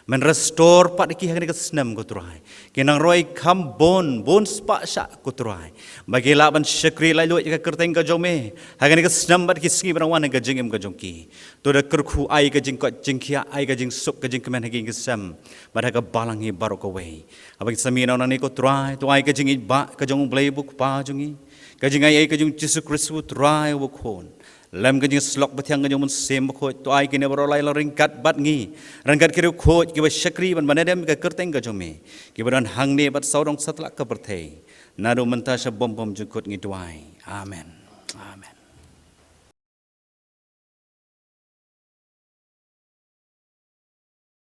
Men restore pat ïa ki ha kane ka snem ko Trai. Ki nang roi kham bun bun spah shah ko Trai, ba ki lah ban shakri laitluid ïa ka kyrteng ka jong me ha kane ka snem bad ki sngi ba dang wan ha ka jingim ka jong ki. To da kyrkhu ai ka jingkoit jingkhiah, ai ka jingsuk ka jingkmen ha ki ngi sem bad ha ka balang hi baroh kawei. Haba ngi sa mih na une ko Trai, to ai ka jingïeit ba ka jong U Blei ba u Kpa jong ngi, ka jingai ei ka jong Jisu Khrist u Trai u Khun, lem ka jingïasyllok ba thiang ka jong U Mynsiem Bakhuid, to ai kine baroh lai la ryngkat bad ngi, ryngkat ki riewkhuid kiba shakri ban ban ïadem ïa ka kyrteng ka jong me, kiba don hangne bad sawdong satlak ka pyrthei. Naduh mynta sha bym bym jukut ngi duwai. Amen. Amen.